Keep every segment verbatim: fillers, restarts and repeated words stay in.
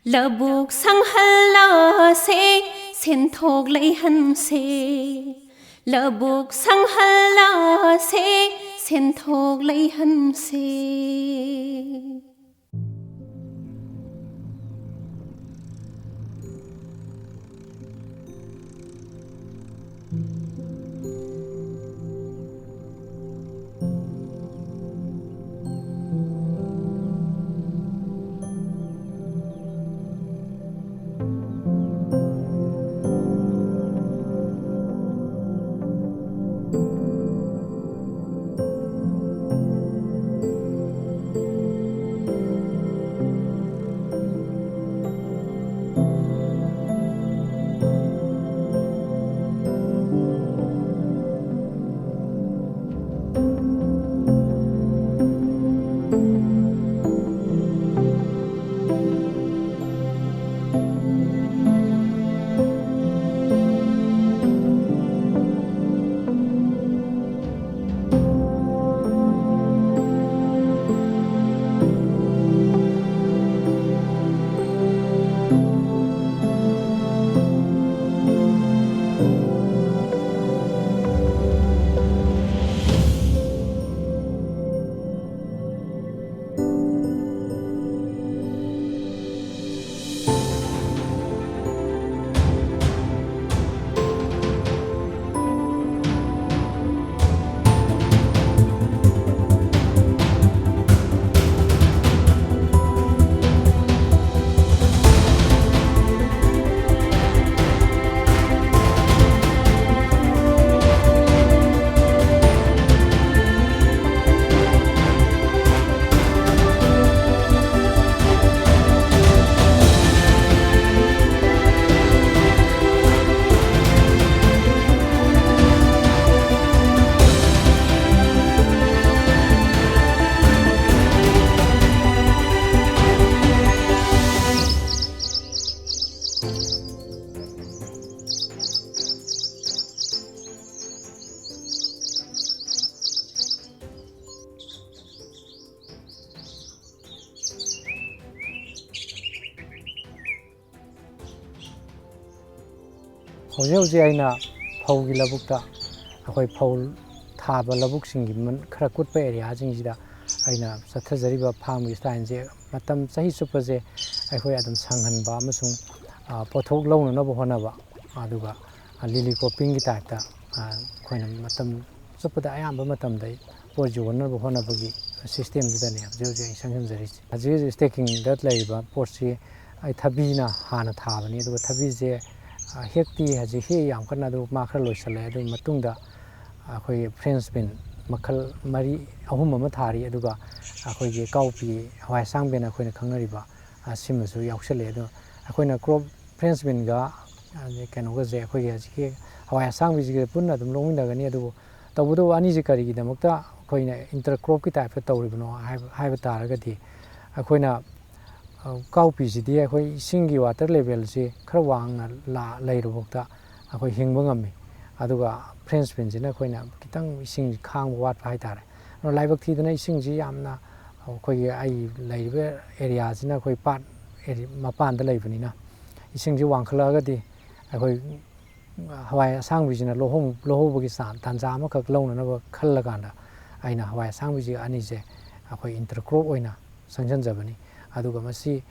ꯂꯧꯕꯨꯛ ꯁꯪꯍꯜꯂꯁꯦ, ꯁꯦꯟꯊꯣꯛ ꯂꯩꯍꯟꯁꯦ꯫ ꯂꯧꯕꯨꯛ ꯁꯪꯍꯜꯂꯁꯦ, ꯁꯦꯟꯊꯣꯛ ꯂꯩꯍꯟꯁꯦ꯫ ꯍꯧꯖꯤꯛ ꯍꯧꯖꯤꯛ ꯑꯩꯅ ꯐꯧꯒꯤ ꯂꯧꯕꯨꯛꯇ, ꯑꯩꯈꯣꯏ ꯐꯧ ꯊꯥꯕ ꯂꯧꯕꯨꯛꯁꯤꯡꯒꯤ ꯃꯟ-, ꯈꯔ ꯀꯨꯠꯄ ꯑꯦꯔꯤꯌꯥꯁꯤꯡꯁꯤꯗ ꯑꯩꯅ ꯆꯠꯊꯖꯔꯤꯕ ꯐꯥꯝꯒꯤ ꯁ꯭ꯇꯥꯏꯜꯁꯦ ꯃꯇꯝ ꯆꯍꯤ ꯆꯨꯞꯄꯁꯦ ꯑꯩꯈꯣꯏ ꯑꯗꯨꯝ ꯁꯪꯍꯟꯕ ꯑꯃꯁꯨꯡ, ꯑ, ꯄꯣꯠꯊꯣꯛ ꯂꯧꯅꯅꯕ ꯍꯣꯠꯅꯕ, ꯑꯗꯨꯒ, ꯑ, ꯂꯤꯂꯤ ꯀ꯭ꯔꯣꯞꯄꯤꯡꯒꯤ ꯇꯥꯏꯞꯇ, ꯑ, ꯑꯩꯈꯣꯏꯅ ꯃꯇꯝ ꯆꯨꯞꯄꯗ ꯑꯌꯥꯝꯕ ꯃꯇꯝꯗ ꯄꯣꯠ ꯌꯣꯟꯅꯕ ꯍꯣꯠꯅꯕꯒꯤ ꯁꯤꯁꯇꯦꯝꯗꯨꯗꯅꯦ ꯍꯧꯖꯤꯛ ꯍꯧꯖꯤꯛ ꯑꯩ ꯆꯪꯁꯤꯟꯖꯔꯤꯁꯦ꯫ ꯍꯧꯖꯤꯛ ꯍꯧꯖꯤꯛ ꯁ꯭ꯇꯦꯀꯤꯡꯗ ꯂꯩꯔꯤꯕ ꯄꯣꯠꯁꯤ ꯑꯩ ꯊꯕꯤꯅ ꯍꯥꯟꯅ ꯊꯥꯕꯅꯤ, ꯑꯗꯨꯒ ꯊꯕꯤꯁꯦ, ꯑ, ꯍꯦꯛꯇꯤ ꯍꯧꯖꯤꯛ ꯍꯦꯛ ꯌꯥꯝ ꯀꯟꯅ, ꯑꯗꯨ ꯃꯥ ꯈꯔ ꯂꯣꯏꯁꯤꯜꯂꯦ꯫ ꯑꯗꯨꯒꯤ ꯃꯇꯨꯡꯗ ꯑꯩꯈꯣꯏꯒꯤ ꯐ꯭ꯔꯦꯟꯁ ꯕꯤꯟ ꯃꯈꯜ ꯃꯔꯤ, ꯑꯍꯨꯝ ꯑꯃ ꯊꯥꯔꯤ, ꯑꯗꯨꯒ ꯑꯩꯈꯣꯏꯒꯤ ꯀꯥꯎꯄꯤ ꯍꯋꯥꯏ ꯑꯁꯥꯡꯕꯤꯅ ꯑꯩꯈꯣꯏꯅ ꯈꯪꯅꯔꯤꯕ, ꯑ, ꯁꯤꯃꯁꯨ ꯌꯥꯎꯁꯜꯂꯦ꯫ ꯑꯗꯣ ꯑꯩꯈꯣꯏꯅ ꯀ꯭ꯔꯣꯞ ꯐ꯭ꯔꯦꯟꯁ ꯕꯤꯟꯒ, ꯑ, ꯀꯩꯅꯣꯒꯁꯦ, ꯑꯩꯈꯣꯏꯒꯤ ꯍꯧꯖꯤꯛꯀꯤ ꯍꯋꯥꯏ ꯑꯁꯥꯡꯕꯤꯁꯤꯒ ꯄꯨꯟꯅ ꯑꯗꯨꯝ ꯂꯧꯃꯤꯟꯅꯒꯅꯤ꯫ ꯑꯗꯨꯕꯨ ꯇꯧꯕꯇꯕꯨ ꯑꯅꯤꯁꯦ ꯀꯔꯤꯒꯤꯗꯃꯛꯇ ꯑꯩꯈꯣꯏꯅ ꯏꯟꯇꯔ ꯀ꯭ꯔꯣꯞꯀꯤ ꯇꯥꯏꯞꯇ ꯇꯧꯔꯤꯕꯅꯣ ꯍꯥꯏꯕ, ꯍꯥꯏꯕ ꯇꯥꯔꯒꯗꯤ, ꯑꯩꯈꯣꯏꯅ, ꯑ, ꯀꯥꯎꯄꯤꯁꯤꯗꯤ ꯑꯩꯈꯣꯏ ꯏꯁꯤꯡꯒꯤ ꯋꯥꯇꯔ ꯂꯦꯚꯦꯜꯁꯤ ꯈꯔ ꯋꯥꯡꯅ ꯂꯥ-, ꯂꯩꯔꯨꯐꯥꯎꯗ ꯑꯩꯈꯣꯏ ꯍꯤꯡꯕ ꯉꯝꯃꯤ꯫ ꯑꯗꯨꯒ ꯐ꯭ꯔꯦꯟꯁ ꯕꯤꯟꯁꯤꯅ ꯑꯩꯈꯣꯏꯅ ꯈꯤꯇꯪ ꯏꯁꯤꯡ ꯈꯥꯡꯕ ꯋꯥꯠꯄ ꯍꯥꯏꯇꯥꯔꯦ꯫ ꯑꯗꯣ ꯂꯥꯏꯕꯛ ꯊꯤꯗꯅ ꯏꯁꯤꯡꯁꯤ ꯌꯥꯝꯅ, ꯑꯩꯈꯣꯏꯒꯤ ꯑꯩ ꯂꯩꯔꯤꯕ ꯑꯦꯔꯤꯌꯥꯁꯤꯅ ꯑꯩꯈꯣꯏ ꯄꯥꯠ ꯑꯦꯔꯤ-, ꯃꯄꯥꯟꯗ ꯂꯩꯕꯅꯤꯅ, ꯏꯁꯤꯡꯁꯤ ꯋꯥꯡꯈꯠꯂꯛꯑꯒꯗꯤ ꯑꯩꯈꯣꯏ ꯍꯋꯥꯏ ꯑꯁꯥꯡꯕꯤꯁꯤꯅ ꯂꯣꯛꯍꯧ-, ꯂꯣꯛꯍꯧꯕꯒꯤ ꯆꯥꯡ, ꯇꯥꯟꯖꯥ ꯑꯃꯈꯛ ꯂꯧꯅꯅꯕ ꯈꯜꯂꯀꯥꯟꯗ ꯑꯩꯅ ꯍꯋꯥꯏ ꯑꯁꯥꯡꯕꯤꯁꯤ ꯑꯅꯤꯁꯦ ꯑꯩꯈꯣꯏ ꯏꯟꯇꯔ ꯀ꯭ꯔꯣꯞ ꯑꯣꯏꯅ ꯆꯪꯁꯤꯟꯖꯕꯅꯤ꯫ ꯑꯗꯨꯒ ꯃꯁꯤ,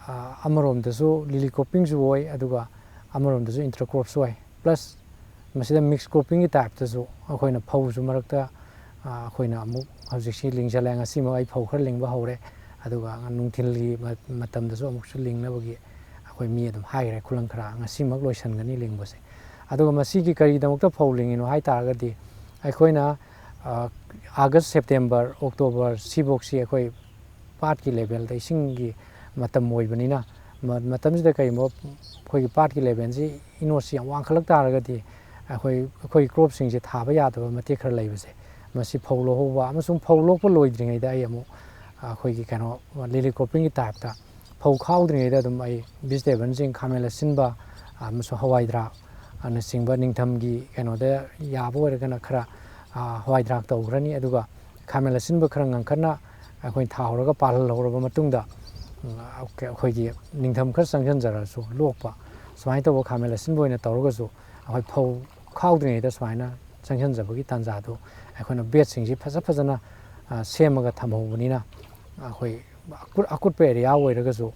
ꯑ, ꯑꯃꯔꯣꯝꯗꯁꯨ ꯂꯤꯂꯤ ꯀ꯭ꯔꯣꯞꯄꯤꯡꯁꯨ ꯑꯣꯏ, ꯑꯗꯨꯒ ꯑꯃꯔꯣꯝꯗꯁꯨ ꯏꯟꯇꯔ ꯀ꯭ꯔꯣꯞꯁꯨ ꯑꯣꯏ꯫ ꯄ꯭ꯂꯁ ꯃꯁꯤꯗ ꯃꯤꯛꯁ ꯀ꯭ꯔꯣꯞꯄꯤꯡꯒꯤ ꯇꯥꯏꯞꯇꯁꯨ ꯑꯩꯈꯣꯏꯅ ꯐꯧꯁꯨ ꯃꯔꯛꯇ, ꯑ, ꯑꯩꯈꯣꯏꯅ ꯑꯃꯨꯛ ꯍꯧꯖꯤꯛꯁꯤ ꯂꯤꯡꯁꯜꯂꯦ꯫ ꯉꯁꯤꯃꯛ ꯑꯩ ꯐꯧ ꯈꯔ ꯂꯤꯡꯕ ꯍꯧꯔꯦ꯫ ꯑꯗꯨꯒ ꯅꯨꯡꯊꯤꯜꯒꯤ ꯃ-, ꯃꯇꯝꯗꯁꯨ ꯑꯃꯨꯛꯁꯨ ꯂꯤꯡꯅꯕꯒꯤ ꯑꯩꯈꯣꯏ ꯃꯤ ꯑꯗꯨꯝ ꯍꯥꯏꯈ꯭ꯔꯦ, ꯈꯨꯂꯪ ꯈꯔ꯫ ꯉꯁꯤꯃꯛ ꯂꯣꯏꯁꯤꯟꯒꯅꯤ ꯂꯤꯡꯕꯁꯦ꯫ ꯑꯗꯨꯒ ꯃꯁꯤꯒꯤ ꯀꯔꯤꯒꯤꯗꯃꯛꯇ ꯐꯧ ꯂꯤꯡꯉꯤꯅꯣ ꯍꯥꯏ ꯇꯥꯔꯒꯗꯤ, ꯑꯩꯈꯣꯏꯅ, ꯑ, ꯑꯥꯒꯁ, ꯁꯦꯞꯇꯦꯝꯕꯔ, ꯑꯣꯛꯇꯣꯕꯔ ꯁꯤꯐꯧꯁꯤ ꯑꯩꯈꯣꯏ ꯄꯥꯠꯀꯤ ꯂꯦꯚꯦꯜꯗ ꯏꯁꯤꯡꯒꯤ ꯃꯇꯝ ꯑꯣꯏꯕꯅꯤꯅ, ꯃ-, ꯃꯇꯝꯁꯤꯗ ꯀꯔꯤꯒꯨꯝꯕ ꯑꯩꯈꯣꯏꯒꯤ ꯄꯥꯠꯀꯤ ꯂꯦꯚꯦꯜꯁꯤ, ꯏꯅꯣꯠꯁꯤ ꯌꯥꯝ ꯋꯥꯡꯈꯠꯂꯛ ꯇꯥꯔꯒꯗꯤ, ꯑꯩꯈꯣꯏ, ꯑꯩꯈꯣꯏ ꯀ꯭ꯔꯣꯞꯁꯤꯡꯁꯦ ꯊꯥꯕ ꯌꯥꯗꯕ ꯃꯇꯦꯛ ꯈꯔ ꯂꯩꯕꯁꯦ, ꯃꯁꯤ ꯐꯧ ꯂꯣꯛꯍꯧꯕ ꯑꯃꯁꯨꯡ ꯐꯧ ꯂꯣꯛꯄ ꯂꯣꯏꯗ꯭ꯔꯤꯉꯩꯗ ꯑꯩ ꯑꯃꯨꯛ ꯑꯩꯈꯣꯏꯒꯤ ꯀꯩꯅꯣ, ꯂꯤꯂꯤ ꯀ꯭ꯔꯣꯞꯄꯤꯡꯒꯤ ꯇꯥꯏꯞꯇ ꯐꯧ ꯈꯥꯎꯗ꯭ꯔꯤꯉꯩꯗ ꯑꯗꯨꯝ ꯑꯩ ꯚꯤꯖꯤꯇꯦꯕꯜꯁꯤꯡ, ꯈꯥꯃꯦꯟ ꯑꯁꯤꯟꯕ, ꯑ, ꯑꯃꯁꯨꯡ ꯍꯋꯥꯏ ꯊ꯭ꯔꯥꯛ, ꯑꯅꯆꯤꯡꯕ, ꯅꯤꯡꯊꯝꯒꯤ ꯀꯩꯅꯣꯗ ꯌꯥꯕ ꯑꯣꯏꯔꯒꯅ ꯈꯔ, ꯑ, ꯍꯋꯥꯏ ꯊ꯭ꯔꯥꯛ ꯇꯧꯈ꯭ꯔꯅꯤ꯫ ꯑꯗꯨꯒ ꯈꯥꯃꯦꯟ ꯑꯁꯤꯟꯕ ꯈꯔ ꯉꯟꯈꯠꯅ ꯑꯩꯈꯣꯏ ꯊꯥꯍꯧꯔꯒ ꯄꯥꯜꯍꯜꯍꯧꯔꯕ ꯃꯇꯨꯡꯗ, ꯎꯝ, ꯑꯩꯈꯣꯏꯒꯤ ꯅꯤꯡꯊꯝ ꯈꯔ ꯆꯪꯁꯤꯟꯖꯔꯁꯨ ꯂꯣꯛꯄ, ꯁꯨꯃꯥꯏꯅ ꯇꯧꯕ ꯈꯥꯃꯦꯟ ꯑꯁꯤꯟꯕ ꯑꯣꯏꯅ ꯇꯧꯔꯒꯁꯨ ꯑꯩꯈꯣꯏ ꯐꯧ ꯈꯥꯎꯗ꯭ꯔꯤꯉꯩꯗ ꯁꯨꯃꯥꯏꯅ ꯆꯪꯁꯤꯟꯖꯕꯒꯤ ꯇꯥꯟꯖꯥꯗꯨ ꯑꯩꯈꯣꯏꯅ ꯕꯦꯗꯁꯤꯡꯁꯤ ꯐꯖ ꯐꯖꯅ, ꯑ, ꯁꯦꯝꯃꯒ ꯊꯝꯍꯧꯕꯅꯤꯅ ꯑꯩꯈꯣꯏ ꯑꯀꯨꯠ-, ꯑꯀꯨꯠꯄ ꯑꯦꯔꯤꯌꯥ ꯑꯣꯏꯔꯒꯁꯨ,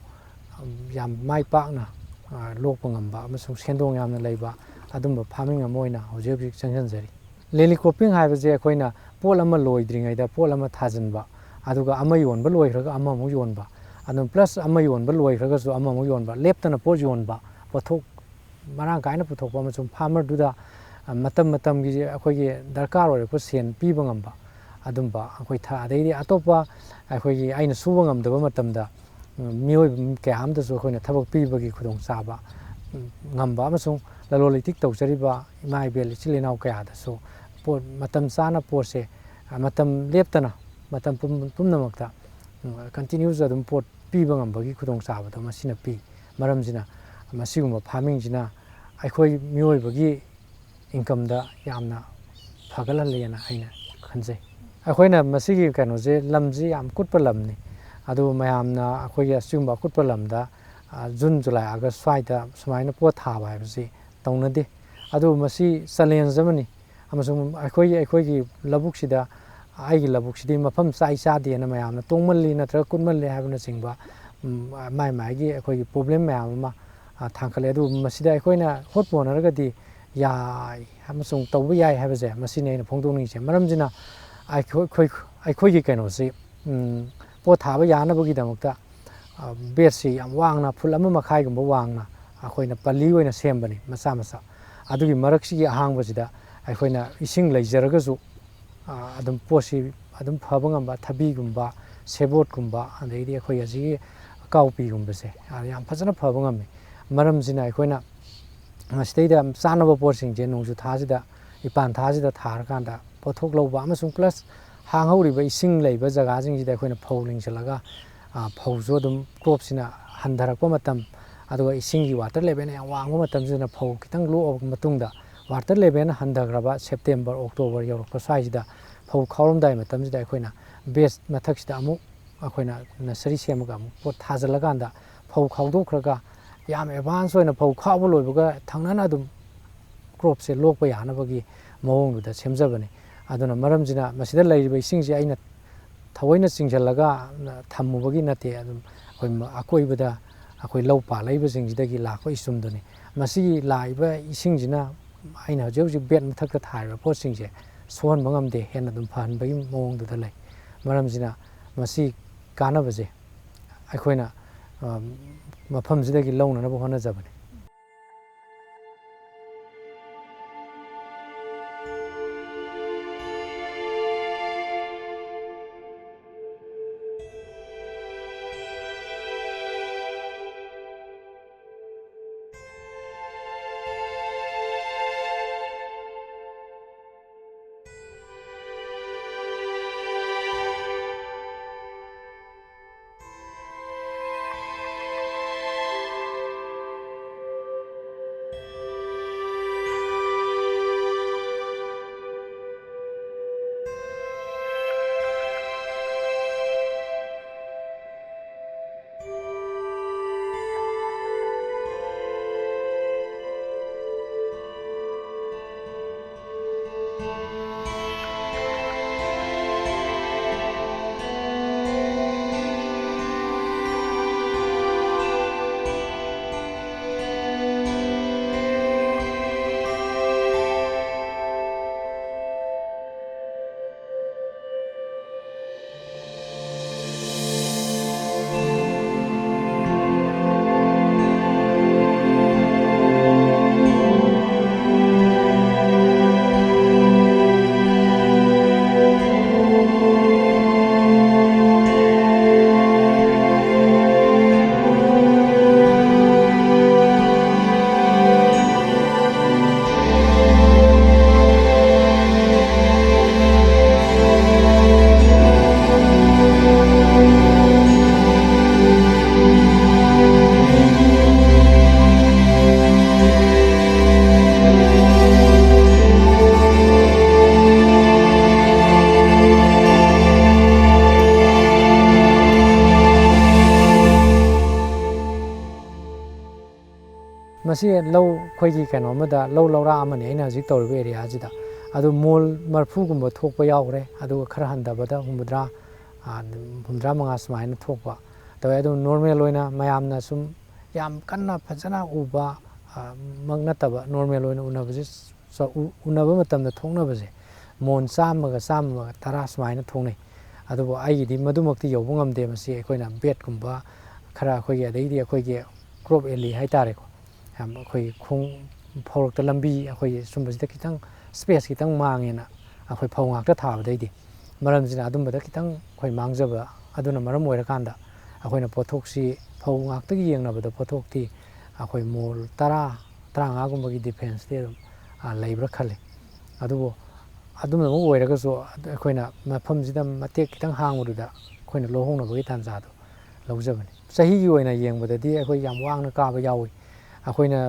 ꯎꯝ, ꯌꯥꯝ ꯃꯥꯏ ꯄꯥꯛꯅ, ꯑ, ꯂꯣꯛꯄ ꯉꯝꯕ ꯑꯃꯁꯨꯡ ꯁꯦꯟꯗꯣꯡ ꯌꯥꯝꯅ ꯂꯩꯕ ꯑꯗꯨꯝꯕ ꯐꯥꯔꯃꯤꯡ ꯑꯃ ꯑꯣꯏꯅ ꯍꯧꯖꯤꯛ ꯍꯧꯖꯤꯛ ꯆꯪꯁꯤꯟꯖꯔꯤ꯫ ꯂꯦꯂꯤ ꯀ꯭ꯔꯣꯞꯄꯤꯡ ꯍꯥꯏꯕꯁꯦ ꯑꯩꯈꯣꯏꯅ ꯄꯣꯠ ꯑꯃ ꯂꯣꯏꯗ꯭ꯔꯤꯉꯩꯗ ꯄꯣꯠ ꯑꯃ ꯊꯥꯖꯤꯟꯕ, ꯑꯗꯨꯒ ꯑꯃ ꯌꯣꯟꯕ ꯂꯣꯏꯈ꯭ꯔꯒ ꯑꯃꯃꯨꯛ ꯌꯣꯟꯕ, ꯑꯗꯨꯝ ꯄ꯭ꯂꯁ ꯑꯃ ꯌꯣꯟꯕ ꯂꯣꯏꯈ꯭ꯔꯒꯁꯨ ꯑꯃꯃꯨꯛ ꯌꯣꯟꯕ, ꯂꯦꯞꯇꯅ ꯄꯣꯠ ꯌꯣꯟꯕ, ꯄꯣꯠꯊꯣꯛ ꯃꯔꯥꯡ ꯀꯥꯏꯅ ꯄꯨꯊꯣꯛꯄ ꯑꯃꯁꯨꯡ ꯐꯥꯔꯃꯔꯗꯨꯗ, ꯑ, ꯃꯇꯝ ꯃꯇꯝꯒꯤ ꯑꯩꯈꯣꯏꯒꯤ ꯗꯔꯀꯥꯔ ꯑꯣꯏꯔꯛꯄ ꯁꯦꯟ ꯄꯤꯕ ꯉꯝꯕ ꯑꯗꯨꯝꯕ ꯑꯩꯈꯣꯏ ꯊ-, ꯑꯗꯩꯗꯤ ꯑꯇꯣꯞꯄ ꯑꯩꯈꯣꯏꯒꯤ ꯑꯩꯅ ꯁꯨꯕ ꯉꯝꯗꯕ ꯃꯇꯝꯗ, ꯎꯝ, ꯃꯤꯑꯣꯏ ꯀꯌꯥ ꯑꯃꯗꯁꯨ ꯑꯩꯈꯣꯏꯅ ꯊꯕꯛ ꯄꯤꯕꯒꯤ ꯈꯨꯗꯣꯡꯆꯥꯕ, ꯎꯝ, ꯉꯝꯕ ꯑꯃꯁꯨꯡ ꯂꯂꯣꯟ ꯏꯇꯤꯛ ꯇꯧꯖꯔꯤꯕ ꯏꯃꯥ ꯏꯕꯦꯜ ꯏꯆꯤꯜ ꯏꯅꯥꯎ ꯀꯌꯥꯗꯁꯨ ꯄꯣꯠ ꯃꯇꯝ ꯆꯥꯅ ꯄꯣꯠꯁꯦ, ꯑ, ꯃꯇꯝ ꯂꯦꯞꯇꯅ ꯃꯇꯝ ꯄꯨꯝ-, ꯄꯨꯝꯅꯃꯛꯇ, ꯎꯝ, ꯀꯟꯇꯤꯅ꯭ꯌꯨꯁ ꯑꯗꯨꯝ ꯄꯣꯠ ꯄꯤꯕ ꯉꯝꯕꯒꯤ ꯈꯨꯗꯣꯡꯆꯥꯕꯗꯣ ꯃꯁꯤꯅ ꯄꯤ꯫ ꯃꯔꯝꯁꯤꯅ ꯃꯁꯤꯒꯨꯝꯕ ꯐꯥꯔꯃꯤꯡꯁꯤꯅ ꯑꯩꯈꯣꯏ ꯃꯤꯑꯣꯏꯕꯒꯤ ꯏꯟꯀꯝꯗ ꯌꯥꯝꯅ ꯐꯒꯠꯍꯜꯂꯦꯅ ꯑꯩꯅ ꯈꯟꯖꯩ꯫ ꯑꯩꯈꯣꯏꯅ ꯃꯁꯤꯒꯤ ꯀꯩꯅꯣꯁꯦ, ꯂꯝꯁꯤ ꯌꯥꯝ ꯀꯨꯠꯄ ꯂꯝꯅꯤ꯫ ꯑꯗꯨꯕꯨ ꯃꯌꯥꯝꯅ ꯑꯩꯈꯣꯏꯒꯤ ꯑꯁꯤꯒꯨꯝꯕ ꯑꯀꯨꯠꯄ ꯂꯝꯗ, ꯑ, ꯖꯨꯟ, ꯖꯨꯂꯥꯏ, ꯑꯥꯒꯁ ꯁ꯭ꯋꯥꯏꯗ ꯁꯨꯃꯥꯏꯅ ꯄꯣꯠ ꯊꯥꯕ ꯍꯥꯏꯕꯁꯤ ꯇꯧꯅꯗꯦ꯫ ꯑꯗꯨꯕꯨ ꯃꯁꯤ ꯆꯦꯂꯦꯟꯖ ꯑꯃꯅꯤ꯫ ꯑꯃꯁꯨꯡ ꯑꯩꯈꯣꯏꯒꯤ, ꯑꯩꯈꯣꯏꯒꯤ ꯂꯧꯕꯨꯛꯁꯤꯗ, ꯑꯩꯒꯤ ꯂꯧꯕꯨꯛꯁꯤꯗꯤ ꯃꯐꯝ ꯆꯥꯏ ꯆꯥꯗꯦꯅ ꯃꯌꯥꯝꯅ ꯇꯣꯡꯃꯜꯂꯤ ꯅꯠꯇ꯭ꯔꯒ ꯀꯨꯠꯃꯜꯂꯤ ꯍꯥꯏꯕꯅꯆꯤꯡꯕ, ꯎꯝ, ꯃꯥꯏ ꯃꯥꯏꯒꯤ ꯑꯩꯈꯣꯏꯒꯤ ꯄ꯭ꯔꯣꯕ꯭ꯂꯦꯝ ꯃꯌꯥꯝ ꯑꯃ, ꯑ, ꯊꯥꯡꯒꯠꯂꯦ꯫ ꯑꯗꯨꯕꯨ ꯃꯁꯤꯗ ꯑꯩꯈꯣꯏꯅ ꯍꯣꯠꯄꯨ ꯍꯣꯠꯅꯔꯒꯗꯤ ꯌꯥꯏ ꯑꯃꯁꯨꯡ ꯇꯧꯕ ꯌꯥꯏ ꯍꯥꯏꯕꯁꯦ ꯃꯁꯤꯅꯤ ꯑꯩꯅ ꯐꯣꯡꯗꯣꯛꯅꯤꯡꯉꯤꯁꯦ꯫ ꯃꯔꯝꯁꯤꯅ ꯑꯩꯈꯣꯏ, ꯑꯩꯈꯣꯏ, ꯑꯩꯈꯣꯏꯒꯤ ꯀꯩꯅꯣꯁꯤ, ꯎꯝ, ꯄꯣꯠ ꯊꯥꯕ ꯌꯥꯅꯕꯒꯤꯗꯃꯛꯇ, ꯑ, ꯕꯦꯗꯁꯤ ꯌꯥꯝ ꯋꯥꯡꯅ, ꯐꯨꯠ ꯑꯃ ꯃꯈꯥꯏꯒꯨꯝꯕ ꯋꯥꯡꯅ ꯑꯩꯈꯣꯏꯅ ꯄꯜꯂꯤ ꯑꯣꯏꯅ ꯁꯦꯝꯕꯅꯤ, ꯃꯆꯥ ꯃꯆꯥ꯫ ꯑꯗꯨꯒꯤ ꯃꯔꯛꯁꯤꯒꯤ ꯑꯍꯥꯡꯕꯁꯤꯗ ꯑꯩꯈꯣꯏꯅ ꯏꯁꯤꯡ ꯂꯩꯖꯔꯒꯁꯨ, ꯑ, ꯑꯗꯨꯝ ꯄꯣꯠꯁꯤ ꯑꯗꯨꯝ ꯐꯕ ꯉꯝꯕ, ꯊꯕꯤꯒꯨꯝꯕ, ꯁꯦꯕꯣꯠꯀꯨꯝꯕ, ꯑꯗꯩꯗꯤ ꯑꯩꯈꯣꯏ ꯑꯁꯤꯒꯤ ꯑꯀꯥꯎꯄꯤꯒꯨꯝꯕꯁꯦ, ꯑ, ꯌꯥꯝ ꯐꯖꯅ ꯐꯕ ꯉꯝꯃꯤ꯫ ꯃꯔꯝꯁꯤꯅ ꯑꯩꯈꯣꯏꯅ ꯃꯁꯤꯗꯩꯗ ꯌꯥꯝ ꯆꯥꯅꯕ ꯄꯣꯠꯁꯤꯡꯁꯦ ꯅꯣꯡꯖꯨ ꯊꯥꯁꯤꯗ, ꯏꯄꯥꯟ ꯊꯥꯁꯤꯗ ꯊꯥꯔꯀꯥꯟꯗ ꯄꯣꯠꯊꯣꯛ ꯂꯧꯕ ꯑꯃꯁꯨꯡ ꯄ꯭ꯂꯁ ꯍꯥꯡꯍꯧꯔꯤꯕ ꯏꯁꯤꯡ ꯂꯩꯕ ꯖꯒꯥꯁꯤꯡꯁꯤꯗ ꯑꯩꯈꯣꯏꯅ ꯐꯧ ꯂꯤꯡꯁꯤꯜꯂꯒ, ꯑ, ꯐꯧꯁꯨ ꯑꯗꯨꯝ ꯀ꯭ꯔꯣꯞꯁꯤꯅ ꯍꯟꯊꯔꯛꯄ ꯃꯇꯝ, ꯑꯗꯨꯒ ꯏꯁꯤꯡꯒꯤ ꯋꯥꯇꯔ ꯂꯦꯚꯦꯜ ꯌꯥꯝ ꯋꯥꯡꯕ ꯃꯇꯝꯁꯤꯗꯅ ꯐꯧ ꯈꯤꯇꯪ ꯂꯣꯛꯑꯕ ꯃꯇꯨꯡꯗ ꯋꯥꯇꯔ ꯂꯦꯚꯦꯜ ꯍꯟꯊꯈ꯭ꯔꯕ ꯁꯦꯞꯇꯦꯝꯕꯔ, ꯑꯣꯛꯇꯣꯕꯔ ꯌꯧꯔꯛꯄ ꯁ꯭ꯋꯥꯏꯁꯤꯗ ꯐꯧ ꯈꯥꯎꯔꯝꯗꯥꯏ ꯃꯇꯝꯁꯤꯗ ꯑꯩꯈꯣꯏꯅ ꯕꯦꯗ ꯃꯊꯛꯁꯤꯗ ꯑꯃꯨꯛ ꯑꯩꯈꯣꯏꯅ ꯅꯁꯔꯤ ꯁꯦꯝꯃꯒ ꯑꯃꯨꯛ ꯄꯣꯠ ꯊꯥꯖꯤꯜꯂꯀꯥꯟꯗ ꯐꯧ ꯈꯥꯎꯗꯣꯛꯈ꯭ꯔꯒ ꯌꯥꯝ advance ꯑꯣꯏꯅ ꯐꯧ ꯈꯥꯎꯕ ꯂꯣꯏꯕꯒ ꯊꯪꯅꯅ ꯑꯗꯨꯝ cropꯁꯦ ꯂꯣꯛꯄ ꯌꯥꯅꯕꯒꯤ ꯃꯑꯣꯡꯗꯨꯗ ꯁꯦꯝꯖꯕꯅꯤ꯫ ꯑꯗꯨꯅ ꯃꯔꯝꯁꯤꯅ ꯃꯁꯤꯗ ꯂꯩꯔꯤꯕ ꯏꯁꯤꯡꯁꯦ ꯑꯩꯅ ꯊꯑꯣꯏꯅ ꯆꯤꯡꯁꯤꯜꯂꯒ ꯊꯝꯃꯨꯕꯒꯤ ꯅꯠꯇꯦ꯫ ꯑꯗꯨꯝ ꯑꯩꯈꯣꯏ ꯃ-, ꯑꯀꯣꯏꯕꯗ ꯑꯩꯈꯣꯏ ꯂꯧ ꯄꯥꯜꯂꯛꯏꯕꯁꯤꯡꯁꯤꯗꯒꯤ ꯂꯥꯛꯄ ꯏꯆꯨꯝꯗꯨꯅꯤ꯫ ꯃꯁꯤꯒꯤ ꯂꯥꯛꯏꯕ ꯏꯁꯤꯡꯁꯤꯅ ꯑꯩꯅ ꯍꯧꯖꯤꯛ ꯍꯧꯖꯤꯛ bed ꯃꯊꯛꯇ ꯊꯥꯔꯤꯕ ꯄꯣꯠꯁꯤꯡꯁꯦ ꯁꯣꯛꯍꯟꯕ ꯉꯝꯗꯦ, ꯍꯦꯟꯅ ꯑꯗꯨꯝ ꯐꯍꯟꯕꯒꯤ ꯃꯑꯣꯡꯗꯨꯗ ꯂꯩ꯫ ꯃꯔꯝꯁꯤꯅ ꯃꯁꯤ ꯀꯥꯟꯅꯕꯁꯦ ꯑꯩꯈꯣꯏꯅ, ꯑ, ꯃꯐꯝꯁꯤꯗꯒꯤ ꯂꯧꯅꯅꯕ ꯍꯣꯠꯅꯖꯕꯅꯤ꯫ ꯁꯤ ꯂꯧ, ꯑꯩꯈꯣꯏꯒꯤ ꯀꯩꯅꯣ ꯑꯃꯗ, ꯂꯧ ꯂꯧꯔꯥꯛ ꯑꯃꯅꯤ ꯑꯩꯅ ꯍꯧꯖꯤꯛ ꯇꯧꯔꯤꯕ ꯑꯦꯔꯤꯌꯥꯁꯤꯗ꯫ ꯑꯗꯨ ꯃꯣꯜ ꯃꯔꯤꯐꯨꯒꯨꯝꯕ ꯊꯣꯛꯄ ꯌꯥꯎꯈ꯭ꯔꯦ, ꯑꯗꯨꯒ ꯈꯔ ꯍꯟꯊꯕꯗ ꯍꯨꯝꯐꯨꯇꯔꯥ, ꯑ, ꯍꯨꯝꯐꯨꯇꯔꯥ ꯃꯉꯥ ꯁꯨꯃꯥꯏꯅ ꯊꯣꯛꯄ ꯇꯧꯋꯦ꯫ ꯑꯗꯨ ꯅꯣꯔꯃꯦꯜ ꯑꯣꯏꯅ ꯃꯌꯥꯝꯅ ꯁꯨꯝ ꯌꯥꯝ ꯀꯟꯅ ꯐꯖꯅ ꯎꯕ, ꯑ, ꯃꯛ ꯅꯠꯇꯕ, ꯅꯣꯔꯃꯦꯜ ꯑꯣꯏꯅ ꯎꯅꯕꯁꯦ, ꯆ-, ꯎ-, ꯎꯅꯕ ꯃꯇꯝꯗ ꯊꯣꯛꯅꯕꯁꯦ ꯃꯣꯟ ꯆꯥꯝꯃꯒ ꯆꯥꯝꯃꯒ ꯇꯔꯥ ꯁꯨꯃꯥꯏꯅ ꯊꯣꯛꯅꯩ꯫ ꯑꯗꯨꯕꯨ ꯑꯩꯒꯤꯗꯤ ꯃꯗꯨꯃꯛꯇꯤ ꯌꯧꯕ ꯉꯝꯗꯦ꯫ ꯃꯁꯤ ꯑꯩꯈꯣꯏꯅ ꯕꯦꯠꯀꯨꯝꯕ ꯈꯔ, ꯑꯩꯈꯣꯏꯒꯤ, ꯑꯗꯩꯗꯤ ꯑꯩꯈꯣꯏꯒꯤ ꯀ꯭ꯔꯣꯞ ꯑꯦꯂꯤ ꯍꯥꯏꯇꯥꯔꯦꯀꯣ, ꯌꯥꯝ ꯑꯩꯈꯣꯏꯒꯤ ꯈꯣꯡ, ꯐꯧꯔꯛꯇ ꯂꯝꯕꯤ ꯑꯩꯈꯣꯏꯒꯤ ꯁꯨꯝꯕꯁꯤꯗ ꯈꯤꯇꯪ ꯁ꯭ꯄꯦꯁ ꯈꯤꯇꯪ ꯃꯥꯡꯉꯦꯅ ꯑꯩꯈꯣꯏ ꯐꯧ ꯉꯥꯛꯇ ꯊꯥꯕꯗꯩꯗꯤ꯫ ꯃꯔꯝꯁꯤꯅ ꯑꯗꯨꯝꯕꯗ ꯈꯤꯇꯪ ꯑꯩꯈꯣꯏ ꯃꯥꯡꯖꯕ ꯑꯗꯨꯅ ꯃꯔꯝ ꯑꯣꯏꯔꯀꯥꯟꯗ ꯑꯩꯈꯣꯏꯅ ꯄꯣꯠꯊꯣꯛꯁꯤ ꯐꯧ ꯉꯥꯛꯇꯒꯤ ꯌꯦꯡꯅꯕꯗ ꯄꯣꯠꯊꯣꯛꯇꯤ ꯑꯩꯈꯣꯏ ꯃꯣꯜ ꯇꯔꯥ, ꯇꯔꯥꯃꯉꯥꯒꯨꯝꯕꯒꯤ ꯗꯤꯐ꯭ꯔꯦꯟꯁꯇꯤ ꯑꯗꯨꯝ, ꯑ, ꯂꯩꯕ꯭ꯔꯥ ꯈꯜꯂꯤ꯫ ꯑꯗꯨꯕꯨ ꯑꯗꯨꯝꯅꯃꯛ ꯑꯣꯏꯔꯒꯁꯨ ꯑꯩꯈꯣꯏꯅ ꯃꯐꯝꯁꯤꯗ ꯃꯇꯦꯛ ꯈꯤꯇꯪ ꯍꯥꯡꯕꯗꯨꯗ ꯑꯩꯈꯣꯏꯅ ꯂꯧꯍꯧꯅꯕꯒꯤ ꯇꯥꯟꯖꯥꯗꯣ ꯂꯧꯖꯕꯅꯤ꯫ ꯆꯍꯤꯒꯤ ꯑꯣꯏꯅ ꯌꯦꯡꯕꯗꯗꯤ ꯑꯩꯈꯣꯏ ꯌꯥꯝ ꯋꯥꯡꯅ ꯀꯥꯕ ꯌꯥꯎꯏ꯫ ꯑꯩꯈꯣꯏꯅ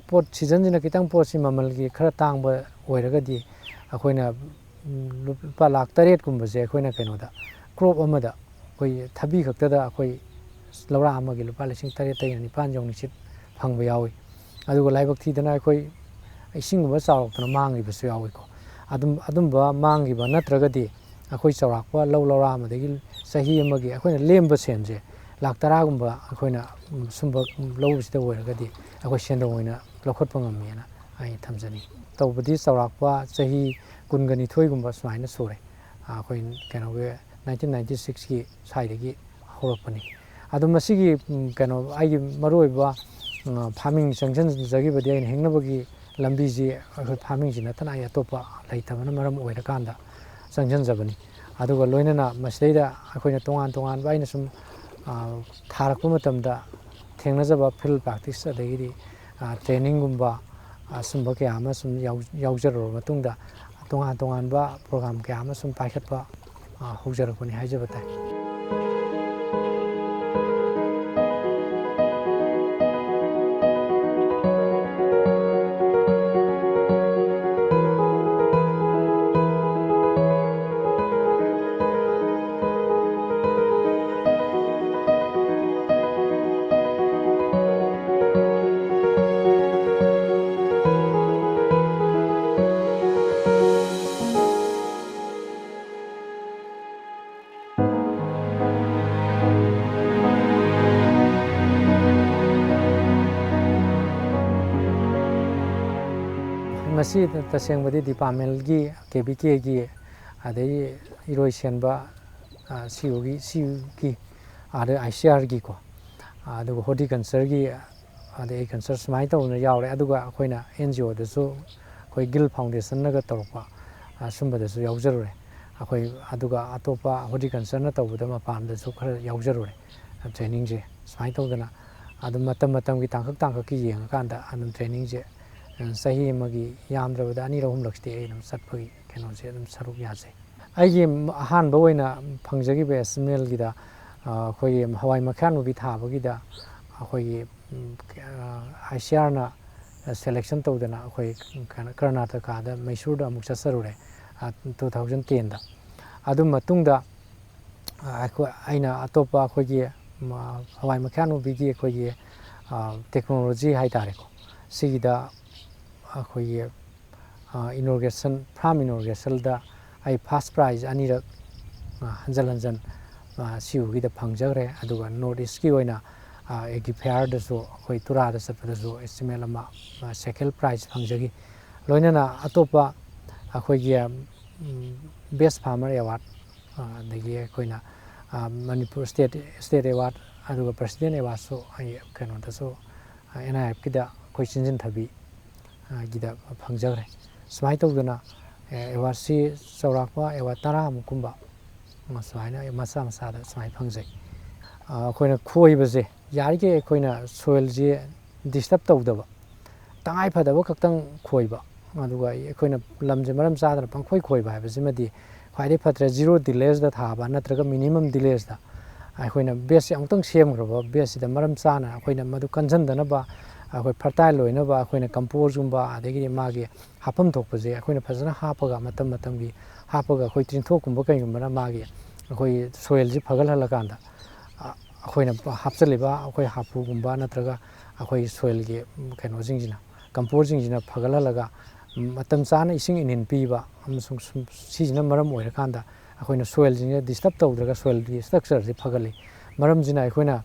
ꯄꯣꯠ ꯁꯤꯖꯟꯁꯤꯅ ꯈꯤꯇꯪ ꯄꯣꯠꯁꯤ ꯃꯃꯜꯒꯤ ꯈꯔ ꯇꯥꯡꯕ ꯑꯣꯏꯔꯒꯗꯤ ꯑꯩꯈꯣꯏꯅ, ꯎꯝ, ꯂꯨꯄꯥ ꯂꯥꯈ ꯇꯔꯦꯠꯀꯨꯝꯕꯁꯦ ꯑꯩꯈꯣꯏꯅ ꯀꯩꯅꯣꯗ, ꯀ꯭ꯔꯣꯞ ꯑꯃꯗ ꯑꯩꯈꯣꯏ ꯊꯕꯤ ꯈꯛꯇꯗ ꯑꯩꯈꯣꯏ ꯂꯧꯔꯥꯛ ꯑꯃꯒꯤ ꯂꯨꯄꯥ ꯂꯤꯁꯤꯡ ꯇꯔꯦꯠꯇꯒꯤꯅ ꯅꯤꯄꯥꯟ ꯌꯧꯅ ꯁꯤꯠ ꯐꯪꯕ ꯌꯥꯎꯏ꯫ ꯑꯗꯨꯒ ꯂꯥꯏꯕꯛ ꯊꯤꯗꯅ ꯑꯩꯈꯣꯏ ꯏꯁꯤꯡꯒꯨꯝꯕ ꯆꯥꯎꯔꯛꯇꯅ ꯃꯥꯡꯈꯤꯕꯁꯨ ꯌꯥꯎꯏꯀꯣ꯫ ꯑꯗꯨꯝ, ꯑꯗꯨꯝꯕ ꯃꯥꯡꯈꯤꯕ ꯅꯠꯇ꯭ꯔꯒꯗꯤ ꯑꯩꯈꯣꯏ ꯆꯥꯎꯔꯥꯛꯄ ꯂꯧ ꯂꯧꯔꯥꯛ ꯑꯃꯗꯒꯤ ꯆꯍꯤ ꯑꯃꯒꯤ ꯑꯩꯈꯣꯏꯅ ꯂꯦꯝꯕ ꯁꯦꯟꯁꯦ ꯂꯥꯈ ꯇꯔꯥꯒꯨꯝꯕ ꯑꯩꯈꯣꯏꯅ, ꯎꯝ, ꯁꯨꯝꯕ ꯂꯧꯕꯁꯤꯗ ꯑꯣꯏꯔꯒꯗꯤ ꯑꯩꯈꯣꯏ ꯁꯦꯟꯗꯣꯡ ꯑꯣꯏꯅ ꯂꯧꯈꯠꯄ ꯉꯝꯃꯦꯅ ꯑꯩ ꯊꯝꯖꯅꯤꯡꯉꯤ꯫ ꯇꯧꯕꯗꯤ ꯆꯥꯎꯔꯥꯛꯄ ꯆꯍꯤ ꯀꯨꯟꯒ ꯅꯤꯊꯣꯏꯒꯨꯝꯕ ꯁꯨꯃꯥꯏꯅ ꯁꯨꯔꯦ꯫ ꯑꯩꯈꯣꯏ ꯀꯩꯅꯣꯒꯤ nineteen ninety sixꯀꯤ ꯁ꯭ꯋꯥꯏꯗꯒꯤ ꯍꯧꯔꯛꯄꯅꯤ꯫ ꯑꯗꯣ ꯃꯁꯤꯒꯤ, ꯎꯝ, ꯀꯩꯅꯣ, ꯑꯩꯒꯤ ꯃꯔꯨꯑꯣꯏꯕ, ꯎꯝ, ꯐꯥꯔꯃꯤꯡ ꯆꯪꯁꯤꯟꯖꯈꯤꯕꯗꯤ ꯑꯩꯅ ꯍꯤꯡꯅꯕꯒꯤ ꯂꯝꯕꯤꯁꯤ ꯑꯩꯈꯣꯏ ꯐꯥꯔꯃꯤꯡꯁꯤ ꯅꯠꯇꯅ ꯑꯩ ꯑꯇꯣꯞꯄ ꯂꯩꯇꯕꯅ ꯃꯔꯝ ꯑꯣꯏꯔꯀꯥꯟꯗ ꯆꯪꯁꯤꯟꯖꯕꯅꯤ꯫ ꯑꯗꯨꯒ ꯂꯣꯏꯅꯅ ꯃꯁꯤꯗꯩꯗ ꯑꯩꯈꯣꯏꯅ ꯇꯣꯉꯥꯟ ꯇꯣꯉꯥꯟꯕ ꯑꯩꯅ ꯁꯨꯝ, ꯑ, ꯊꯥꯔꯛꯄ ꯃꯇꯝꯗ ꯊꯦꯡꯅꯖꯕ field practice ꯑꯗꯒꯤꯗꯤ, ꯑ, trainingꯒꯨꯝꯕ, ꯑꯁꯨꯝꯕ ꯀꯌꯥ ꯑꯃ ꯁꯨꯝ ꯌꯥꯎ-, ꯌꯥꯎꯖꯔꯨꯔꯕ ꯃꯇꯨꯡꯗ ꯇꯣꯉꯥꯟ ꯇꯣꯉꯥꯟꯕ program ꯀꯌꯥ ꯑꯃ ꯁꯨꯝ ꯄꯥꯏꯈꯠꯄ, ꯑ, ꯍꯧꯖꯔꯛꯄꯅꯤ ꯍꯥꯏꯖꯕ ꯇꯥꯏ꯫ ꯃꯁꯤ ꯇꯁꯦꯡꯕꯗꯤ ꯗꯤꯄꯥꯔꯠꯃꯦꯟꯒꯤ, ꯀꯦ ꯚꯤ ꯀꯦꯒꯤ, ꯑꯗꯒꯤ ꯏꯔꯣꯏꯁꯦꯟꯕ, ꯁꯤ ꯌꯨꯒꯤ, ꯁꯤ ꯌꯨꯒꯤ, ꯑꯗꯩ ꯑꯥꯏ ꯁꯤ ꯑꯥꯔꯒꯤꯀꯣ, ꯑꯗꯨꯒ ꯍꯣꯔꯇꯤꯀꯜꯆꯔꯒꯤ, ꯑꯗꯩ ꯑꯦꯒ꯭ꯔꯤꯀꯜꯆꯔ ꯁꯨꯃꯥꯏꯅ ꯇꯧꯗꯅ ꯌꯥꯎꯔꯦ꯫ ꯑꯗꯨꯒ ꯑꯩꯈꯣꯏꯅ ꯑꯦꯟ ꯖꯤ ꯑꯣꯗꯁꯨ ꯑꯩꯈꯣꯏ ꯒꯤꯜ ꯐꯥꯎꯟꯗꯦꯁꯟꯅꯒ ꯇꯧꯔꯛꯄ, ꯑ, ꯁꯨꯝꯕꯗꯁꯨ ꯌꯥꯎꯖꯔꯨꯔꯦ꯫ ꯑꯩꯈꯣꯏ ꯑꯗꯨꯒ ꯑꯇꯣꯞꯄ ꯍꯣꯔꯇꯤꯀꯜꯆꯔꯅ ꯇꯧꯕꯗ ꯃꯄꯥꯟꯗꯁꯨ ꯈꯔ ꯌꯥꯎꯖꯔꯨꯔꯦ, ꯇ꯭ꯔꯦꯅꯤꯡꯁꯦ꯫ ꯁꯨꯃꯥꯏꯅ ꯇꯧꯗꯅ ꯑꯗꯨꯝ ꯃꯇꯝ ꯃꯇꯝꯒꯤ ꯇꯥꯡꯀꯛ ꯇꯥꯡꯀꯛꯀꯤ ꯌꯦꯡꯉꯀꯥꯟꯗ ꯑꯗꯨꯝ ꯇ꯭ꯔꯦꯅꯤꯡꯁꯦ, ꯑ, ꯆꯍꯤ ꯑꯃꯒꯤ ꯌꯥꯝꯗ꯭ꯔꯕꯗ ꯑꯅꯤꯔꯛ ꯑꯍꯨꯝꯂꯛꯁꯤꯗꯤ ꯑꯩ ꯑꯗꯨꯝ ꯆꯠꯄꯒꯤ ꯀꯩꯅꯣꯁꯦ ꯑꯗꯨꯝ ꯁꯔꯨꯛ ꯌꯥꯖꯩ꯫ ꯑꯩꯒꯤ ꯑꯍꯥꯟꯕ ꯑꯣꯏꯅ ꯐꯪꯖꯈꯤꯕ ꯑꯦꯁ ꯑꯦꯝ ꯑꯦꯜꯒꯤꯗ, ꯑ, ꯑꯩꯈꯣꯏꯒꯤ ꯍꯋꯥꯏ ꯃꯈꯥ ꯅꯨꯕꯤ ꯊꯥꯕꯒꯤꯗ ꯑꯩꯈꯣꯏꯒꯤ, ꯎꯝ, ꯑ, ꯑꯥꯏ ꯁꯤ ꯑꯥꯔꯅ ꯁꯦꯂꯦꯛꯁꯟ ꯇꯧꯗꯅ ꯑꯩꯈꯣꯏ ꯀꯩꯅꯣ, ꯀꯔꯅꯥꯇꯀꯥꯗ ꯃꯩꯁꯨꯔꯗ ꯑꯃꯨꯛ ꯆꯠꯆꯔꯨꯔꯦ, ꯑ, ꯇꯨ ꯊꯥꯎꯖꯟ ꯇꯦꯟꯗ꯫ ꯑꯗꯨ ꯃꯇꯨꯡꯗ, ꯑ, ꯑꯩꯈꯣꯏ, ꯑꯩꯅ ꯑꯇꯣꯞꯄ ꯑꯩꯈꯣꯏꯒꯤ, ꯃ-, ꯍꯋꯥꯏ ꯃꯈꯥ ꯅꯨꯕꯤꯒꯤ ꯑꯩꯈꯣꯏꯒꯤ, ꯑ, ꯇꯦꯛꯅꯣꯂꯣꯖꯤ ꯍꯥꯏ ꯇꯥꯔꯦꯀꯣ, ꯁꯤꯒꯤꯗ ꯑꯩꯈꯣꯏꯒꯤ, ꯑ, ꯏꯅꯣꯒ꯭ꯔꯦꯁꯟ, ꯐꯥꯔꯝ ꯏꯅꯣꯒ꯭ꯔꯦꯁꯟꯗ ꯑꯩ ꯐꯥꯔꯁ ꯄ꯭ꯔꯥꯏꯖ ꯑꯅꯤꯔꯛ, ꯑ, ꯍꯟꯖꯟ ꯍꯟꯖꯟ, ꯑ, ꯁꯤ ꯌꯨꯒꯤꯗ ꯐꯪꯖꯈ꯭ꯔꯦ꯫ ꯑꯗꯨꯒ ꯅꯣꯔꯠ ꯏꯁꯀꯤ ꯑꯣꯏꯅ, ꯑ, ꯑꯦꯒ꯭ꯔꯤ ꯐꯤꯌꯥꯔꯗꯁꯨ, ꯑꯩꯈꯣꯏ ꯇꯨꯔꯥꯗ ꯆꯠꯄꯗꯁꯨ ꯑꯦꯁ ꯑꯦꯝ ꯑꯦꯜ ꯑꯃ, ꯑ, ꯁꯦꯀꯦꯟ ꯄ꯭ꯔꯥꯏꯖ ꯐꯪꯖꯈꯤ꯫ ꯂꯣꯏꯅꯅ ꯑꯇꯣꯞꯄ ꯑꯩꯈꯣꯏꯒꯤ, ꯎꯝ, ꯕꯦꯁ ꯐꯥꯔꯃꯔ ꯑꯦꯋꯥꯔꯗ, ꯑ, ꯑꯗꯒꯤ ꯑꯩꯈꯣꯏꯅ, ꯑ, ꯃꯅꯤꯄꯨꯔ ꯁ꯭ꯇꯦꯠ, ꯁ꯭ꯇꯦꯠ ꯑꯦꯋꯥꯔꯗ, ꯑꯗꯨꯒ ꯄ꯭ꯔꯁꯤꯗꯦꯟ ꯑꯦꯋꯥꯔꯗꯁꯨ ꯑꯩ ꯀꯩꯅꯣꯗꯁꯨ, ꯑ, ꯑꯦꯟ ꯑꯥꯏ ꯑꯦꯐꯀꯤꯗ ꯑꯩꯈꯣꯏ ꯆꯤꯟꯖꯤꯟꯊꯕꯤ, ꯑ, ꯒꯤꯗ ꯐꯪꯖꯈ꯭ꯔꯦ꯫ ꯁꯨꯃꯥꯏꯅ ꯇꯧꯗꯅ, ꯑꯦ, ꯑꯦꯋꯥꯔꯗꯁꯤ ꯆꯥꯎꯔꯥꯛꯄ ꯑꯦꯋꯥꯔꯗ ꯇꯔꯥꯃꯨꯛ ꯀꯨꯝꯕ, ꯑ, ꯁꯨꯃꯥꯏꯅ ꯃꯆꯥ ꯃꯆꯥꯗ ꯁꯨꯃꯥꯏꯅ ꯐꯪꯖꯩ꯫ ꯑ, ꯑꯩꯈꯣꯏꯅ ꯈꯣꯏꯕꯁꯦ ꯌꯥꯔꯤꯈꯩ ꯑꯩꯈꯣꯏꯅ ꯁꯣꯏꯜꯁꯤ ꯗꯤꯁꯇꯔꯕ ꯇꯧꯗꯕ, ꯇꯉꯥꯏ ꯐꯗꯕ ꯈꯛꯇꯪ ꯈꯣꯏꯕ, ꯑꯗꯨꯒ ꯑꯩꯈꯣꯏꯅ ꯂꯝꯁꯦ ꯃꯔꯝ ꯆꯥꯗꯅ ꯄꯪꯈꯣꯏ ꯈꯣꯏꯕ ꯍꯥꯏꯕꯁꯤꯃꯗꯤ ꯈ꯭ꯋꯥꯏꯗꯒꯤ ꯐꯠꯇ꯭ꯔꯦ꯫ ꯖꯤꯔꯣ ꯇꯤꯂꯦꯖꯇ ꯊꯥꯕ ꯅꯠꯇ꯭ꯔꯒ ꯃꯤꯅꯤꯃꯝ ꯇꯤꯂꯦꯖꯇ ꯑꯩꯈꯣꯏꯅ ꯕꯦꯁꯁꯦ ꯑꯃꯨꯛꯇꯪ ꯁꯦꯝꯈ꯭ꯔꯕ ꯕꯦꯁꯁꯤꯗ ꯃꯔꯝ ꯆꯥꯅ ꯑꯩꯈꯣꯏꯅ ꯃꯗꯨ ꯀꯟꯁꯤꯟꯗꯅꯕ, ꯑꯩꯈꯣꯏ ꯐꯔꯇꯥꯏꯜ ꯑꯣꯏꯅꯕ ꯑꯩꯈꯣꯏꯅ ꯀꯝꯄꯣꯁꯀꯨꯝꯕ, ꯑꯗꯒꯤꯗꯤ ꯃꯥꯒꯤ ꯍꯥꯞꯐꯝ ꯊꯣꯛꯄꯁꯦ ꯑꯩꯈꯣꯏꯅ ꯐꯖꯅ ꯍꯥꯞꯄꯒ, ꯃꯇꯝ ꯃꯇꯝꯒꯤ ꯍꯥꯞꯄꯒ, ꯑꯩꯈꯣꯏ ꯇꯤꯟꯊ꯭ꯔꯣꯛꯀꯨꯝꯕ ꯀꯩꯒꯨꯝꯕꯅ ꯃꯥꯒꯤ ꯑꯩꯈꯣꯏ ꯁꯣꯏꯜꯁꯤ ꯐꯒꯠꯍꯜꯂꯀꯥꯟꯗ, ꯑ, ꯑꯩꯈꯣꯏꯅ ꯍꯥꯞꯆꯜꯂꯤꯕ ꯑꯩꯈꯣꯏ ꯍꯥꯞꯄꯨꯒꯨꯝꯕ ꯅꯠꯇ꯭ꯔꯒ ꯑꯩꯈꯣꯏ ꯁꯣꯏꯜꯒꯤ ꯀꯩꯅꯣꯁꯤꯡꯁꯤꯅ, ꯀꯝꯄꯣꯁꯁꯤꯡꯁꯤꯅ ꯐꯒꯠꯍꯜꯂꯒ ꯃꯇꯝ ꯆꯥꯅ ꯏꯁꯤꯡ ꯏꯟꯍꯟ ꯄꯤꯕ ꯑꯃꯁꯨꯡ ꯁꯨꯝ ꯁꯤꯁꯤꯅ ꯃꯔꯝ ꯑꯣꯏꯔꯀꯥꯟꯗ ꯑꯩꯈꯣꯏꯅ ꯁꯣꯏꯜꯁꯤꯡꯁꯤꯅ ꯗꯤꯁꯇꯔꯕ ꯇꯧꯗ꯭ꯔꯒ ꯁꯣꯏꯜꯒꯤ ꯁ꯭ꯇ꯭ꯔꯛꯆꯔꯁꯤ ꯐꯒꯠꯂꯤ꯫ ꯃꯔꯝꯁꯤꯅ ꯑꯩꯈꯣꯏꯅ,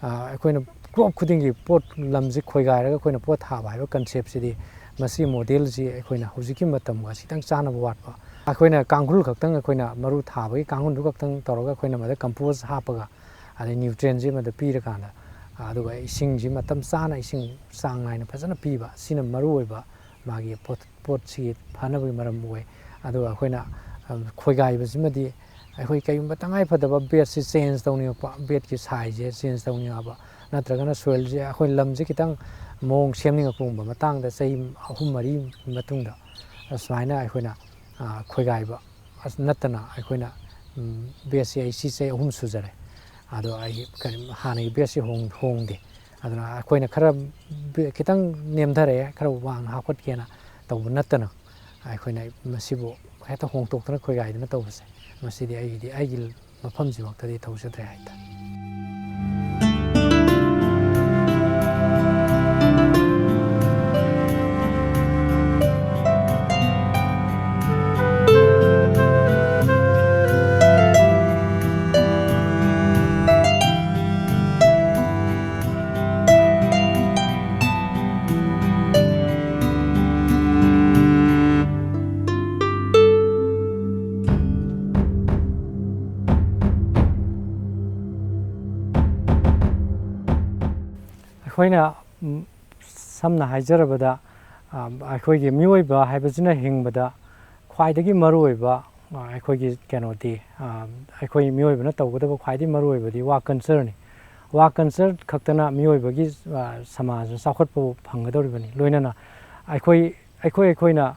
ꯑ, ꯑꯩꯈꯣꯏꯅ ꯀ꯭ꯔꯣꯞ ꯈꯨꯗꯤꯡꯒꯤ ꯄꯣꯠ, ꯂꯝꯁꯤ ꯈꯣꯏꯒꯥꯏꯔꯒ ꯑꯩꯈꯣꯏꯅ ꯄꯣꯠ ꯊꯥꯕ ꯍꯥꯏꯕ ꯀꯟꯁꯦꯞꯁꯤꯗꯤ ꯃꯁꯤ ꯃꯣꯗꯦꯜꯁꯤ ꯑꯩꯈꯣꯏꯅ ꯍꯧꯖꯤꯛꯀꯤ ꯃꯇꯝꯒ ꯈꯤꯇꯪ ꯆꯥꯟꯅꯕ ꯋꯥꯠꯄ꯫ ꯑꯩꯈꯣꯏꯅ ꯀꯥꯡꯈꯨꯜ ꯈꯛꯇꯪ, ꯑꯩꯈꯣꯏꯅ ꯃꯔꯨ ꯊꯥꯕꯒꯤ ꯀꯥꯡꯈꯨꯜꯗꯨ ꯈꯛꯇꯪ ꯇꯧꯔꯒ ꯑꯩꯈꯣꯏꯅ ꯃꯗ ꯀꯝꯄꯣꯁ ꯍꯥꯞꯄꯒ, ꯑꯗꯩ ꯅ꯭ꯌꯨꯇ꯭ꯔꯦꯟꯁꯤ ꯃꯗ ꯄꯤꯔꯀꯥꯟꯗ, ꯑꯗꯨꯒ ꯏꯁꯤꯡꯁꯤ ꯃꯇꯝ ꯆꯥꯅ, ꯏꯁꯤꯡ ꯆꯥꯡ ꯅꯥꯏꯅ ꯐꯖꯅ ꯄꯤꯕ, ꯁꯤꯅ ꯃꯔꯨ ꯑꯣꯏꯕ ꯃꯥꯒꯤ ꯄꯣꯠ, ꯄꯣꯠꯁꯤ ꯐꯅꯕꯒꯤ ꯃꯔꯝ ꯑꯣꯏ꯫ ꯑꯗꯨꯒ ꯑꯩꯈꯣꯏꯅ, ꯑ, ꯈꯣꯏꯒꯥꯏꯕꯁꯤꯃꯗꯤ ꯑꯩꯈꯣꯏ ꯀꯩꯒꯨꯝꯕ ꯇꯉꯥꯏ ꯐꯗꯕ ꯕꯦꯗꯁꯤ ꯆꯦꯟꯖ ꯇꯧꯅꯤꯡꯉꯛꯄ, ꯕꯦꯗꯀꯤ ꯁꯥꯏꯖꯁꯦ ꯆꯦꯟꯖ ꯇꯧꯅꯤꯡꯉꯛꯑꯕ, ꯅꯠꯇ꯭ꯔꯒꯅ ꯁꯣꯏꯜꯁꯦ ꯑꯩꯈꯣꯏ ꯂꯝꯁꯦ ꯈꯤꯇꯪ ꯃꯑꯣꯡ ꯁꯦꯝꯅꯤꯡꯉꯛꯄꯒꯨꯝꯕ ꯃꯇꯥꯡꯗ ꯆꯍꯤ ꯑꯍꯨꯝ ꯃꯔꯤ ꯃꯇꯨꯡꯗ ꯑꯁꯨꯃꯥꯏꯅ ꯑꯩꯈꯣꯏꯅ, ꯑ, ꯈꯣꯏꯒꯥꯏꯕ ꯑꯁ ꯅꯠꯇꯅ ꯑꯩꯈꯣꯏꯅ, ꯎꯝ, ꯕꯦꯗꯁꯤ ꯑꯩ ꯁꯤ ꯆꯍꯤ ꯑꯍꯨꯝ ꯁꯨꯖꯔꯦ꯫ ꯑꯗꯣ ꯑꯩ ꯀꯔꯤ, ꯍꯥꯟꯅꯒꯤ ꯕꯦꯗꯁꯤ ꯍꯣꯡ-, ꯍꯣꯡꯗꯦ꯫ ꯑꯗꯨꯅ ꯑꯩꯈꯣꯏꯅ ꯈꯔ ꯕꯦ-, ꯈꯤꯇꯪ ꯅꯦꯝꯊꯔꯛꯑꯦ, ꯈꯔ ꯋꯥꯡꯅ ꯍꯥꯞꯀꯠꯀꯦꯅ ꯇꯧꯕ ꯅꯠꯇꯅ, ꯑꯩꯈꯣꯏꯅ ꯃꯁꯤꯕꯨ ꯍꯦꯛꯇ ꯍꯣꯡꯗꯣꯛꯇꯅ ꯈꯣꯏꯒꯥꯏꯗꯅ ꯇꯧꯕꯁꯦ, ꯃꯁꯤꯗꯤ ꯑꯩꯒꯤꯗꯤ, ꯑꯩꯒꯤ ꯃꯐꯝꯁꯤꯃꯛꯇꯗꯤ ꯇꯧꯖꯗ꯭ꯔꯦ ꯍꯥꯏꯇꯥꯔꯦ꯫ ꯑꯩꯈꯣꯏꯅ, ꯎꯝ, ꯁꯝꯅ ꯍꯥꯏꯖꯔꯕꯗ, ꯑ, ꯑꯩꯈꯣꯏꯒꯤ ꯃꯤꯑꯣꯏꯕ ꯍꯥꯏꯕꯁꯤꯅ ꯍꯤꯡꯕꯗ ꯈ꯭ꯋꯥꯏꯗꯒꯤ ꯃꯔꯨꯑꯣꯏꯕ, ꯑ, ꯑꯩꯈꯣꯏꯒꯤ ꯀꯩꯅꯣꯗꯤ, ꯑ, ꯑꯩꯈꯣꯏ ꯃꯤꯑꯣꯏꯕꯅ ꯇꯧꯒꯗꯕ ꯈ꯭ꯋꯥꯏꯗꯒꯤ ꯃꯔꯨꯑꯣꯏꯕꯗꯤ ꯋꯥ ꯀꯜꯆꯔꯅꯤ꯫ ꯋꯥ ꯀꯜꯆꯔ ꯈꯛꯇꯅ ꯃꯤꯑꯣꯏꯕꯒꯤ, ꯑ, ꯁꯃꯥꯖ ꯆꯥꯎꯈꯠꯄ ꯐꯪꯒꯗꯧꯔꯤꯕꯅꯤ꯫ ꯂꯣꯏꯅꯅ ꯑꯩꯈꯣꯏ, ꯑꯩꯈꯣꯏ, ꯑꯩꯈꯣꯏꯅ,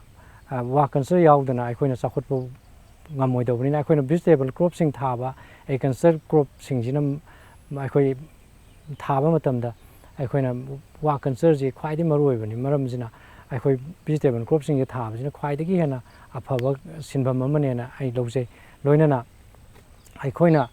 ꯑ, ꯋꯥ ꯀꯜꯆꯔ ꯌꯥꯎꯗꯅ ꯑꯩꯈꯣꯏꯅ ꯆꯥꯎꯈꯠꯄ ꯉꯝꯃꯣꯏꯗꯧꯕꯅꯤꯅ, ꯑꯩꯈꯣꯏꯅ ꯚꯤꯖꯤꯇꯦꯕꯜ ꯀ꯭ꯔꯣꯞꯁꯤꯡ ꯊꯥꯕ, ꯑꯦꯒ꯭ꯔꯤꯀꯜꯆꯔ ꯀ꯭ꯔꯣꯞꯁꯤꯡꯁꯤꯅ ꯑꯩꯈꯣꯏ ꯊꯥꯕ ꯃꯇꯝꯗ ꯑꯩꯈꯣꯏꯅ ꯋꯥ ꯀꯜꯆꯔꯁꯤ ꯈ꯭ꯋꯥꯏꯗꯒꯤ ꯃꯔꯨ ꯑꯣꯏꯕꯅꯤ꯫ ꯃꯔꯝꯁꯤꯅ ꯑꯩꯈꯣꯏ ꯚꯤꯖꯤꯇꯦꯕꯜ ꯀ꯭ꯔꯣꯞꯁꯤꯡꯁꯦ ꯊꯥꯕꯁꯤꯅ ꯈ꯭ꯋꯥꯏꯗꯒꯤ ꯍꯦꯟꯅ ꯑꯐꯕ ꯁꯤꯟꯐꯝ ꯑꯃꯅꯦꯅ ꯑꯩ ꯂꯧꯖꯩ꯫ ꯂꯣꯏꯅꯅ ꯑꯩꯈꯣꯏꯅ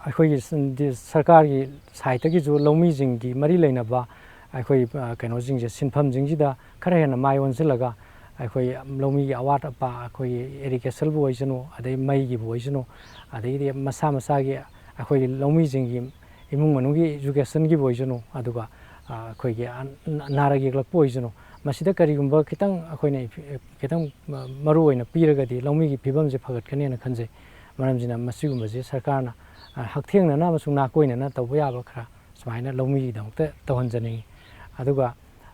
ꯑꯩꯈꯣꯏꯒꯤ ꯁ-, ꯗꯤ-, ꯁꯔꯀꯥꯔꯒꯤ ꯁꯥꯏꯠꯇꯒꯤꯁꯨ ꯂꯧꯃꯤꯁꯤꯡꯒꯤ ꯃꯔꯤ ꯂꯩꯅꯕ ꯑꯩꯈꯣꯏ, ꯑ, ꯀꯩꯅꯣꯁꯤꯡꯁꯦ, ꯁꯤꯟꯐꯝꯁꯤꯡꯁꯤꯗ ꯈꯔ ꯍꯦꯟꯅ ꯃꯥꯏ ꯑꯣꯟꯁꯤꯜꯂꯒ, ꯑꯩꯈꯣꯏ ꯂꯧꯃꯤꯒꯤ ꯑꯋꯥꯠ ꯑꯄꯥ, ꯑꯩꯈꯣꯏꯒꯤ ꯏꯔꯤꯒꯦꯁꯟꯕꯨ ꯑꯣꯏꯁꯅꯨ, ꯑꯗꯩ ꯃꯩꯒꯤꯕꯨ ꯑꯣꯏꯁꯅꯨ, ꯑꯗꯒꯤꯗꯤ ꯃꯁꯥ ꯃꯁꯥꯒꯤ ꯑꯩꯈꯣꯏꯒꯤ ꯂꯧꯃꯤꯁꯤꯡꯒꯤ ꯏꯃꯨꯡ ꯃꯅꯨꯡꯒꯤ ꯏꯖꯨꯀꯦꯁꯟꯒꯤꯕꯨ ꯑꯣꯏꯁꯅꯨ, ꯑꯗꯨꯒ ꯑꯩꯈꯣꯏꯒꯤ ꯅꯥꯔꯛ ꯌꯦꯛꯂꯛꯄ ꯑꯣꯏꯁꯅꯨ, ꯃꯁꯤꯗ ꯀꯔꯤꯒꯨꯝꯕ ꯈꯤꯇꯪ ꯑꯩꯈꯣꯏꯅ ꯈꯤꯇꯪ ꯃꯔꯨ ꯑꯣꯏꯅ ꯄꯤꯔꯒꯗꯤ ꯂꯧꯃꯤꯒꯤ ꯐꯤꯕꯝꯁꯦ ꯐꯒꯠꯀꯅꯦꯅ ꯈꯟꯖꯩ꯫ ꯃꯔꯝꯁꯤꯅ ꯃꯁꯤꯒꯨꯝꯕꯁꯤ ꯁꯔꯀꯥꯔꯅ ꯍꯛꯊꯦꯡꯅꯅ ꯑꯃꯁꯨꯡ ꯅꯥꯀꯣꯏꯅꯅ ꯇꯧꯕ ꯌꯥꯕ ꯈꯔ ꯁꯨꯃꯥꯏꯅ ꯂꯧꯃꯤꯒꯤꯗꯃꯛꯇ ꯇꯧꯍꯟꯖꯅꯤꯡꯏ꯫ ꯑꯗꯨꯒ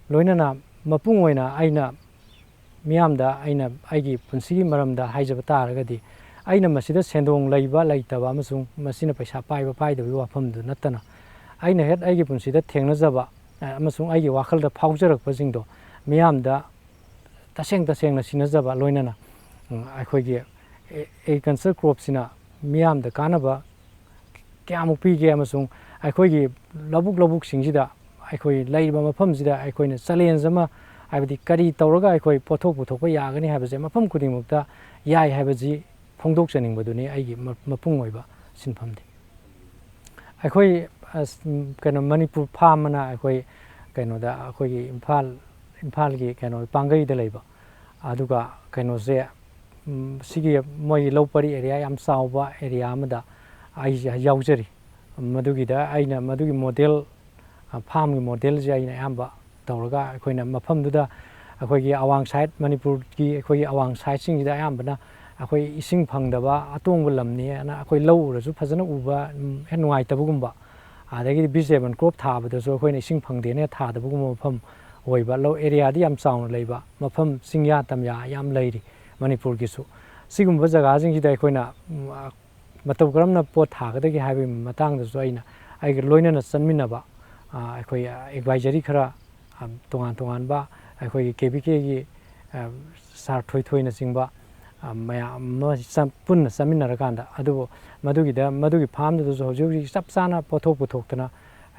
ꯂꯣꯏꯅꯅ ꯃꯄꯨꯡ ꯑꯣꯏꯅ ꯑꯩꯅ ꯃꯤꯌꯥꯝꯗ ꯑꯩꯅ ꯑꯩꯒꯤ ꯄꯨꯟꯁꯤꯒꯤ ꯃꯔꯝꯗ ꯍꯥꯏꯖꯕ ꯇꯥꯔꯒꯗꯤ, ꯑꯩꯅ ꯃꯁꯤꯗ ꯁꯦꯟꯗꯣꯡ ꯂꯩꯕ ꯂꯩꯇꯕ ꯑꯃꯁꯨꯡ ꯃꯁꯤꯅ ꯄꯩꯁꯥ ꯄꯥꯏꯕ ꯄꯥꯏꯗꯕꯒꯤ ꯋꯥꯐꯝꯗꯨ ꯅꯠꯇꯅ, ꯑꯩꯅ ꯍꯦꯛ ꯑꯩꯒꯤ ꯄꯨꯟꯁꯤꯗ ꯊꯦꯡꯅꯖꯕ, ꯑ, ꯑꯃꯁꯨꯡ ꯑꯩꯒꯤ ꯋꯥꯈꯜꯗ ꯐꯥꯎꯖꯔꯛꯄꯁꯤꯡꯗꯣ ꯃꯤꯌꯥꯝꯗ ꯇꯁꯦꯡ ꯇꯁꯦꯡꯅ ꯁꯤꯟꯅꯖꯕ, ꯂꯣꯏꯅꯅ, ꯎꯝ, ꯑꯩꯈꯣꯏꯒꯤ ꯑꯦ-, agriculture cropꯁꯤꯅ ꯃꯤꯌꯥꯝꯗ ꯀꯥꯟꯅꯕ ꯀꯌꯥꯃꯨꯛ ꯄꯤꯒꯦ ꯑꯃꯁꯨꯡ ꯑꯩꯈꯣꯏꯒꯤ ꯂꯧꯕꯨꯛ ꯂꯧꯕꯨꯛꯁꯤꯡꯁꯤꯗ, ꯑꯩꯈꯣꯏ ꯂꯩꯔꯤꯕ ꯃꯐꯝꯁꯤꯗ ꯑꯩꯈꯣꯏꯅ challenge ꯑꯃ, ꯍꯥꯏꯕꯗꯤ ꯀꯔꯤ ꯇꯧꯔꯒ ꯑꯩꯈꯣꯏ ꯄꯣꯠꯊꯣꯛ ꯄꯨꯊꯣꯛꯄ ꯌꯥꯒꯅꯤ ꯍꯥꯏꯕꯁꯦ ꯃꯐꯝ ꯈꯨꯗꯤꯡꯃꯛꯇ ꯌꯥꯏ ꯍꯥꯏꯕꯁꯤ ꯐꯣꯡꯗꯣꯛꯆꯅꯤꯡꯕꯗꯨꯅꯤ ꯑꯩꯒꯤ ꯃ-, ꯃꯄꯨꯡ ꯑꯣꯏꯕ ꯁꯤꯟꯐꯝꯗꯤ꯫ ꯑꯩꯈꯣꯏ, ꯑꯁ, ꯎꯝ, ꯀꯩꯅꯣ, ꯃꯅꯤꯄꯨꯔ ꯐꯥꯝ ꯑꯅ ꯑꯩꯈꯣꯏ ꯀꯩꯅꯣꯗ, ꯑꯩꯈꯣꯏꯒꯤ ꯏꯝꯐꯥꯜ, ꯏꯝꯐꯥꯜꯒꯤ ꯀꯩꯅꯣ ꯄꯥꯡꯒꯩꯗ ꯂꯩꯕ, ꯑꯗꯨꯒ ꯀꯩꯅꯣꯁꯦ, ꯎꯝ, ꯁꯤꯒꯤ ꯃꯣꯏꯒꯤ ꯂꯧ ꯄꯔꯤ area ꯌꯥꯝ ꯆꯥꯎꯕ area ꯑꯃꯗ ꯑꯩꯁꯦ ꯌꯥꯎꯖꯔꯤ꯫ ꯃꯗꯨꯒꯤꯗ ꯑꯩꯅ ꯃꯗꯨꯒꯤ model, ꯑ, farmꯒꯤ modelꯁꯦ ꯑꯩꯅ ꯑꯌꯥꯝꯕ ꯇꯧꯔꯒ, ꯑꯩꯈꯣꯏꯅ ꯃꯐꯝꯗꯨꯗ ꯑꯩꯈꯣꯏꯒꯤ ꯑꯋꯥꯡ side, ꯃꯅꯤꯄꯨꯔꯒꯤ ꯑꯩꯈꯣꯏꯒꯤ ꯑꯋꯥꯡ sideꯁꯤꯡꯁꯤꯗ ꯑꯌꯥꯝꯕꯅ ꯑꯩꯈꯣꯏ ꯏꯁꯤꯡ ꯐꯪꯗꯕ, ꯑꯇꯣꯡꯕ ꯂꯝꯅꯦꯅ ꯑꯩꯈꯣꯏ ꯂꯧ ꯎꯔꯁꯨ ꯐꯖꯅ ꯎꯕ, ꯎꯝ, ꯍꯦꯛ ꯅꯨꯡꯉꯥꯏꯇꯕꯒꯨꯝꯕ, ꯑꯗꯒꯤꯗꯤ vegetable crop ꯊꯥꯕꯗꯁꯨ ꯑꯩꯈꯣꯏꯅ ꯏꯁꯤꯡ ꯐꯪꯗꯦꯅ ꯊꯥꯗꯕꯒꯨꯝꯕ ꯃꯐꯝ ꯑꯣꯏꯕ, ꯂꯧ areaꯗꯤ ꯌꯥꯝ ꯆꯥꯎꯅ ꯂꯩꯕ ꯃꯐꯝ, ꯆꯤꯡꯌꯥ ꯇꯝꯌꯥ ꯌꯥꯝ ꯂꯩꯔꯤ ꯃꯅꯤꯄꯨꯔꯒꯤꯁꯨ꯫ ꯁꯤꯒꯨꯝꯕ ꯖꯒꯥꯁꯤꯡꯁꯤꯗ ꯑꯩꯈꯣꯏꯅ, ꯎꯝ, ꯑ, ꯃꯇꯧ ꯀꯔꯝꯅ ꯄꯣꯠ ꯊꯥꯒꯗꯒꯦ ꯍꯥꯏꯕꯒꯤ ꯃꯇꯥꯡꯗꯁꯨ ꯑꯩꯅ ꯑꯩꯒ ꯂꯣꯏꯅꯅ ꯆꯠꯃꯤꯟꯅꯕ, ꯑ, ꯑꯩꯈꯣꯏ advisory ꯈꯔ, ꯑ, ꯇꯣꯉꯥꯟ ꯇꯣꯉꯥꯟꯕ ꯑꯩꯈꯣꯏꯒꯤ KVKꯒꯤ, ꯑ, sir ꯊꯣꯏꯊꯣꯏꯅꯆꯤꯡꯕ, ꯑ, ꯃꯌꯥꯝ ꯑꯃ ꯆ-, ꯄꯨꯟꯅ ꯆꯠꯃꯤꯟꯅꯔꯀꯥꯟꯗ, ꯑꯗꯨꯕꯨ ꯃꯗꯨꯒꯤꯗ, ꯃꯗꯨꯒꯤ farmꯗꯨꯗꯁꯨ ꯍꯧꯖꯤꯛ ꯍꯧꯖꯤꯛ ꯆꯞ ꯆꯥꯅ ꯄꯣꯠꯊꯣꯛ ꯄꯨꯊꯣꯛꯇꯅ